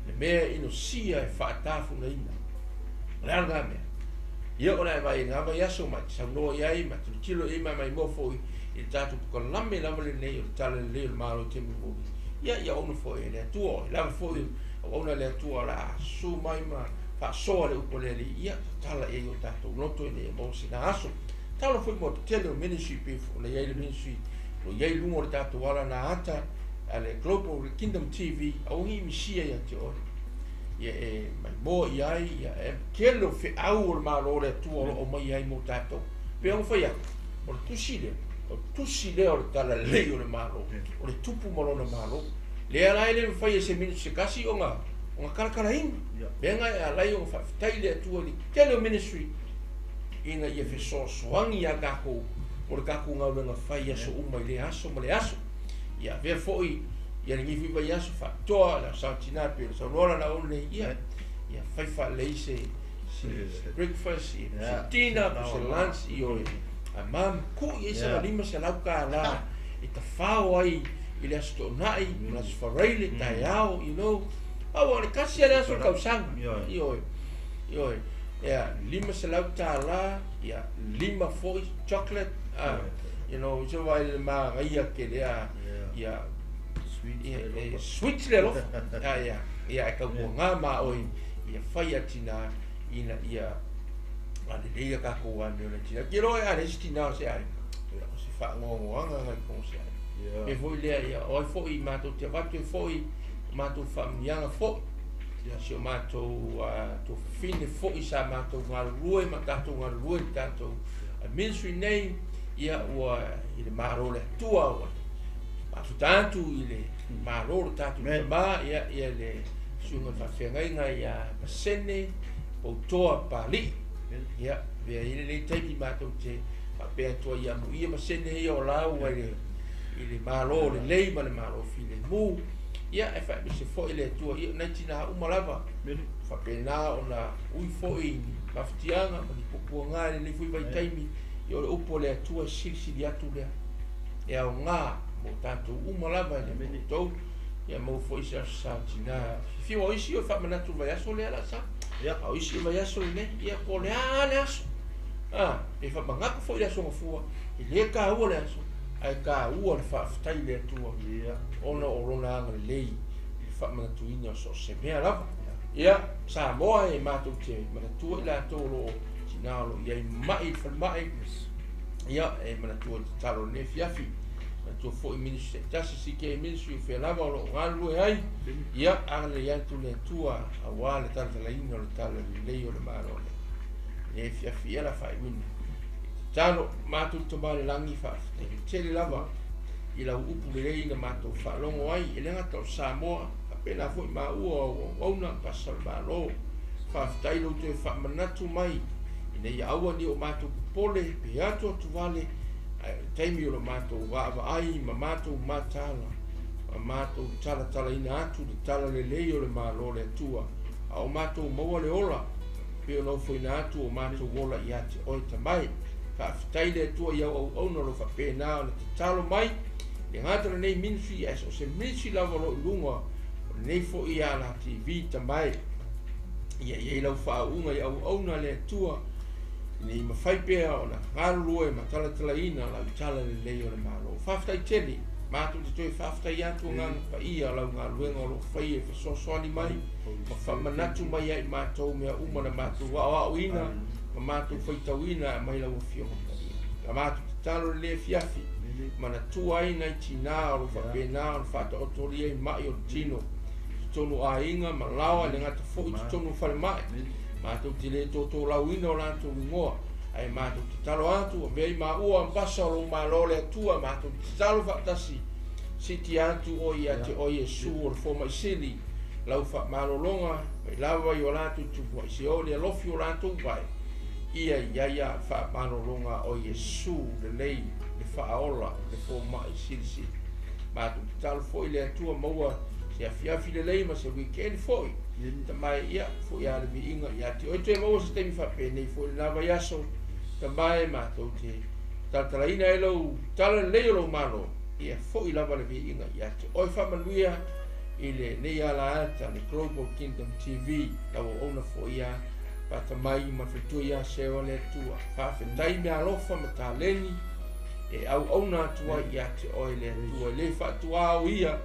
Speaker 2: le mea inosia e faatafunaina. O le a lena mea? Ia o le a vai ngā vaiaso ma te saunoa i ai, ma te tilotilo i ai ma mai moa foi i le tatou pokalame lava lenei o le tala lelei o le Malo i taimi muli. Ia, ia ona foi e le Atua, o lava foi o ona le Atua la susu mai ma faasoa le upu a le Alii, ia tatala i ai o tatou loto ina ia maua se na aso. Talo foi mo te tele o ministry pe o le iai le ministry o iai lunga o le tatou ala na ata a le Global Kingdom TV au ngi misia ia te oe. Ia e mai moa i ai, ia e tele o feau o le Malo o le Atua o lo o mai ai mo tatou. Pe ona fai atu, o le tusi lea, o le tusi lea o le tala lelei o le Malo, o le tupu ma lona Malo. Lea la e le mafai e se ministry se kasi ona kalakalaina. Mea nga e alai ona faafetai le Atua i le tele o ministry ina ia fesoasoani ia kākou o le kākou galuega fai aso uma i le aso ma le aso. Ia avea foi ia lenei foi vaiaso faapitoa le aso tina pe o le saunoa lana auauna nei, ia ia fai faalelei se breakfast, se dinner, se lunch, i oe. A mam ku i ai sana $500 e tafao ai i le aso toonai, ma le aso faraile, taeao, you know. Aua, o le kasi a le aso o le tausaga. I oe. I oe. Ia, $500, ia, 5 foi chocolate, you know, so vai le magaia ke lea, ia, sweet le alofa. Ia, ia, e kau ngā ma oi, ia whai atina, ina, ia, a le leia kākou a mea o le tina. Ke roe a le isi tina o se ai, ia, o se whaangoangoanga ngai kongo se ai. Me foi lea, ia, oi foi, mātou te avatu e foi, mātou whaamnianga foi. Ia, si o mātou tō whine foi sa mātou ngalurue, ma tātou ngalurue le tātou ministry nei, ia, ua i le Malo le Atua, ua mafuta atu i le Malo le tātou tamā, ia, ia le suga whaawhiangaiga ia Masene, Poutoa Pali. Ia, vea i le taimi mātou te whapea atua ia mu ia Masene ia o lau ai le I le Malo lelei ma le Malo filemu. Ia e faamaise foi le Atua ia nai tinā uma lava. Faapena ona ui foi i ni mafatiaga ma ni puapuaga i lenei foi vaitaimi, ia o le upu a le Atua e silisili atu lea. E aoga mo tatou uma lava e le matou. Ia maua foi se aso sa o tinā. Fiu o isi o faamanatu i le vaiaso lea la sa. A o isi i le vaiaso lenei, ia po o le a le aso. E faamanatu foi le aso Gafua, e le taua le aso, ae taua le faafetai i le Atua ona o lona agalelei i le faamanatuina o so o se mea lava. Ia, Samoa e matou te manatua i latou o lo o tinā o lo o i ai mai i le falemai. Ia, e manatua i le tatalo i lenei afiafi. Manatua foi ministry taitasi, CK Ministry o fea lava o lo o galulue ai. Ia, agalelei atu le Atua aua le talatalaina o le tala lelei o le Malo lea. Lenei afiafi ia la faaiuina. I tatalo, matou Tama i le Lagi, faafetai tele lava i lau upu lelei na matou faalogo ai, e le gata o Samoa, faapena foi maua o auauna pasa o le Malo. Faafetai lou toe faamanatu mai, ina ia aua ne i o matou popole pe atu atu vale, ae o le taimi o lo matou vaavaai ma matou mataala, ma matou talatalaina atu le tala lelei o le Malo o le Atua, a o matou maua le ola, pei ona ofoina atu o matou ola ia te oe Tamae. Faafetai le Atua i au auauna o lo o faapena ona tatalo mai, le gata o lenei ministry, ae so o se ministry lava o lo o i luga o lenei foi ala TV Tamae. Ia i ai lau faauuga i auauna a le Atua, ina ia mafai pea ona galulue ma talatalaina lau tala lelei o le Malo. Faafetai tele, matou te toe faafetai atu agaga paia lau galuega o lo o faia e fesoasoani mai ma faamanatu mai ia i matou mea uma na matou aoaoina ma matou faitauina mai lau Afioga Paia. La matou tatalo i lenei afiafi, manatua ai nai tinā o lo o faapena ona faataotolia i mai o le tino, totonu o aiga ma laoa, e le gata foi i totonu o falemai. Matou te le totolauina o latou igoa, ae matou tatalo atu, avea i maua ambasa o lou Malo le Atua, matou tatalo faatasi, siti atu oe ia te oe Iesu o le fomai sili, lau faamalologa mai lava i o latou tupua'i se o le alofi o latou vae, ia i ai a faamalologa a oe Iesu lelei le faaola le fomai silisili. Matou tatalo foi le Atua maua se afiafi lelei ma se weekend foi. Tamae ia foi a le viiga ia te oe toe maua se taimi faapenei foi lena vaiaso. Tamae matou te talatalaina ai lou tala lelei o lou Malo, ia foi lava le viiga ia te oe. Faamanuia i lenei alaata le Global Kingdom TV, lau auauna foi ia Fatamai ma faletua ia Seoa le Atua. Faafetai meaalofa ma taleni e auauna atu ai ia te oe le Atua, e le faatuao ia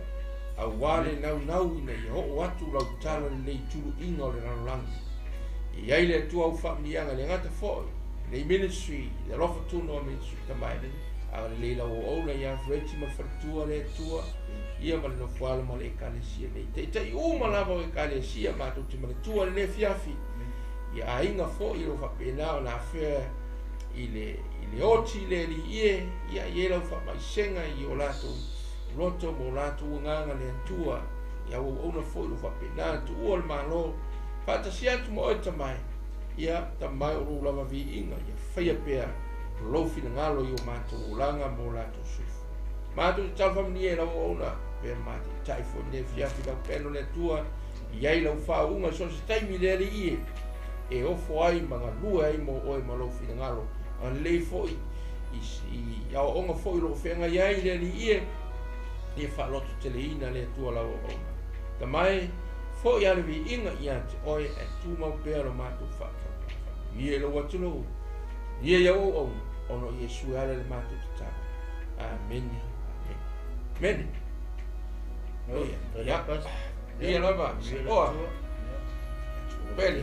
Speaker 2: aua le naunau ina ia oo atu lau tala lelei i tuluiga o le lalolagi. E i ai le Atua au faamanuiaga e le gata foi lenei ministry, le alofa tunoa ministry Tamae, agalelei lau auauna ia Freti ma le faletua le Atua, ia ma le nofoalo ma le ekalesia nei. Taitai uma lava o ekalesia matou te manatua lenei afiafi, ia aiga foi o lo o faapena ona afea i le oti le alii e, ia i ai lau faamaisega i o latou loto ma o latou agaga le Atua, ia auauauna foi o lo o faapena tuua le Malo, faatasi atu ma oe Tamae, ia Tamae o lou lava viiga, ia faia pea lou finagalo i o matou olaga ma o latou soifua. Matou te talo faamanuia i lau auauna, pea mataitai foi lenei afiafi lau peno le Atua, i ai lau faauuga so o se taimi le alii e, e ofo ai ma galue ai mo oe ma lou finagalo. Agalelei foi i aoaoga foi o lo o feagai ai le alii e, ia faalototeleina le Atua lau auauna. Tamae, foi a le viiga ia te oe, ae tumau pea lo matou faatauvaa. Faamanuia i lou atunuu, manuia i au auauna, ona o Iesu e ala i le matou tatalo. Amene, amene. Amene. Ia, ia lava, oa. Pele.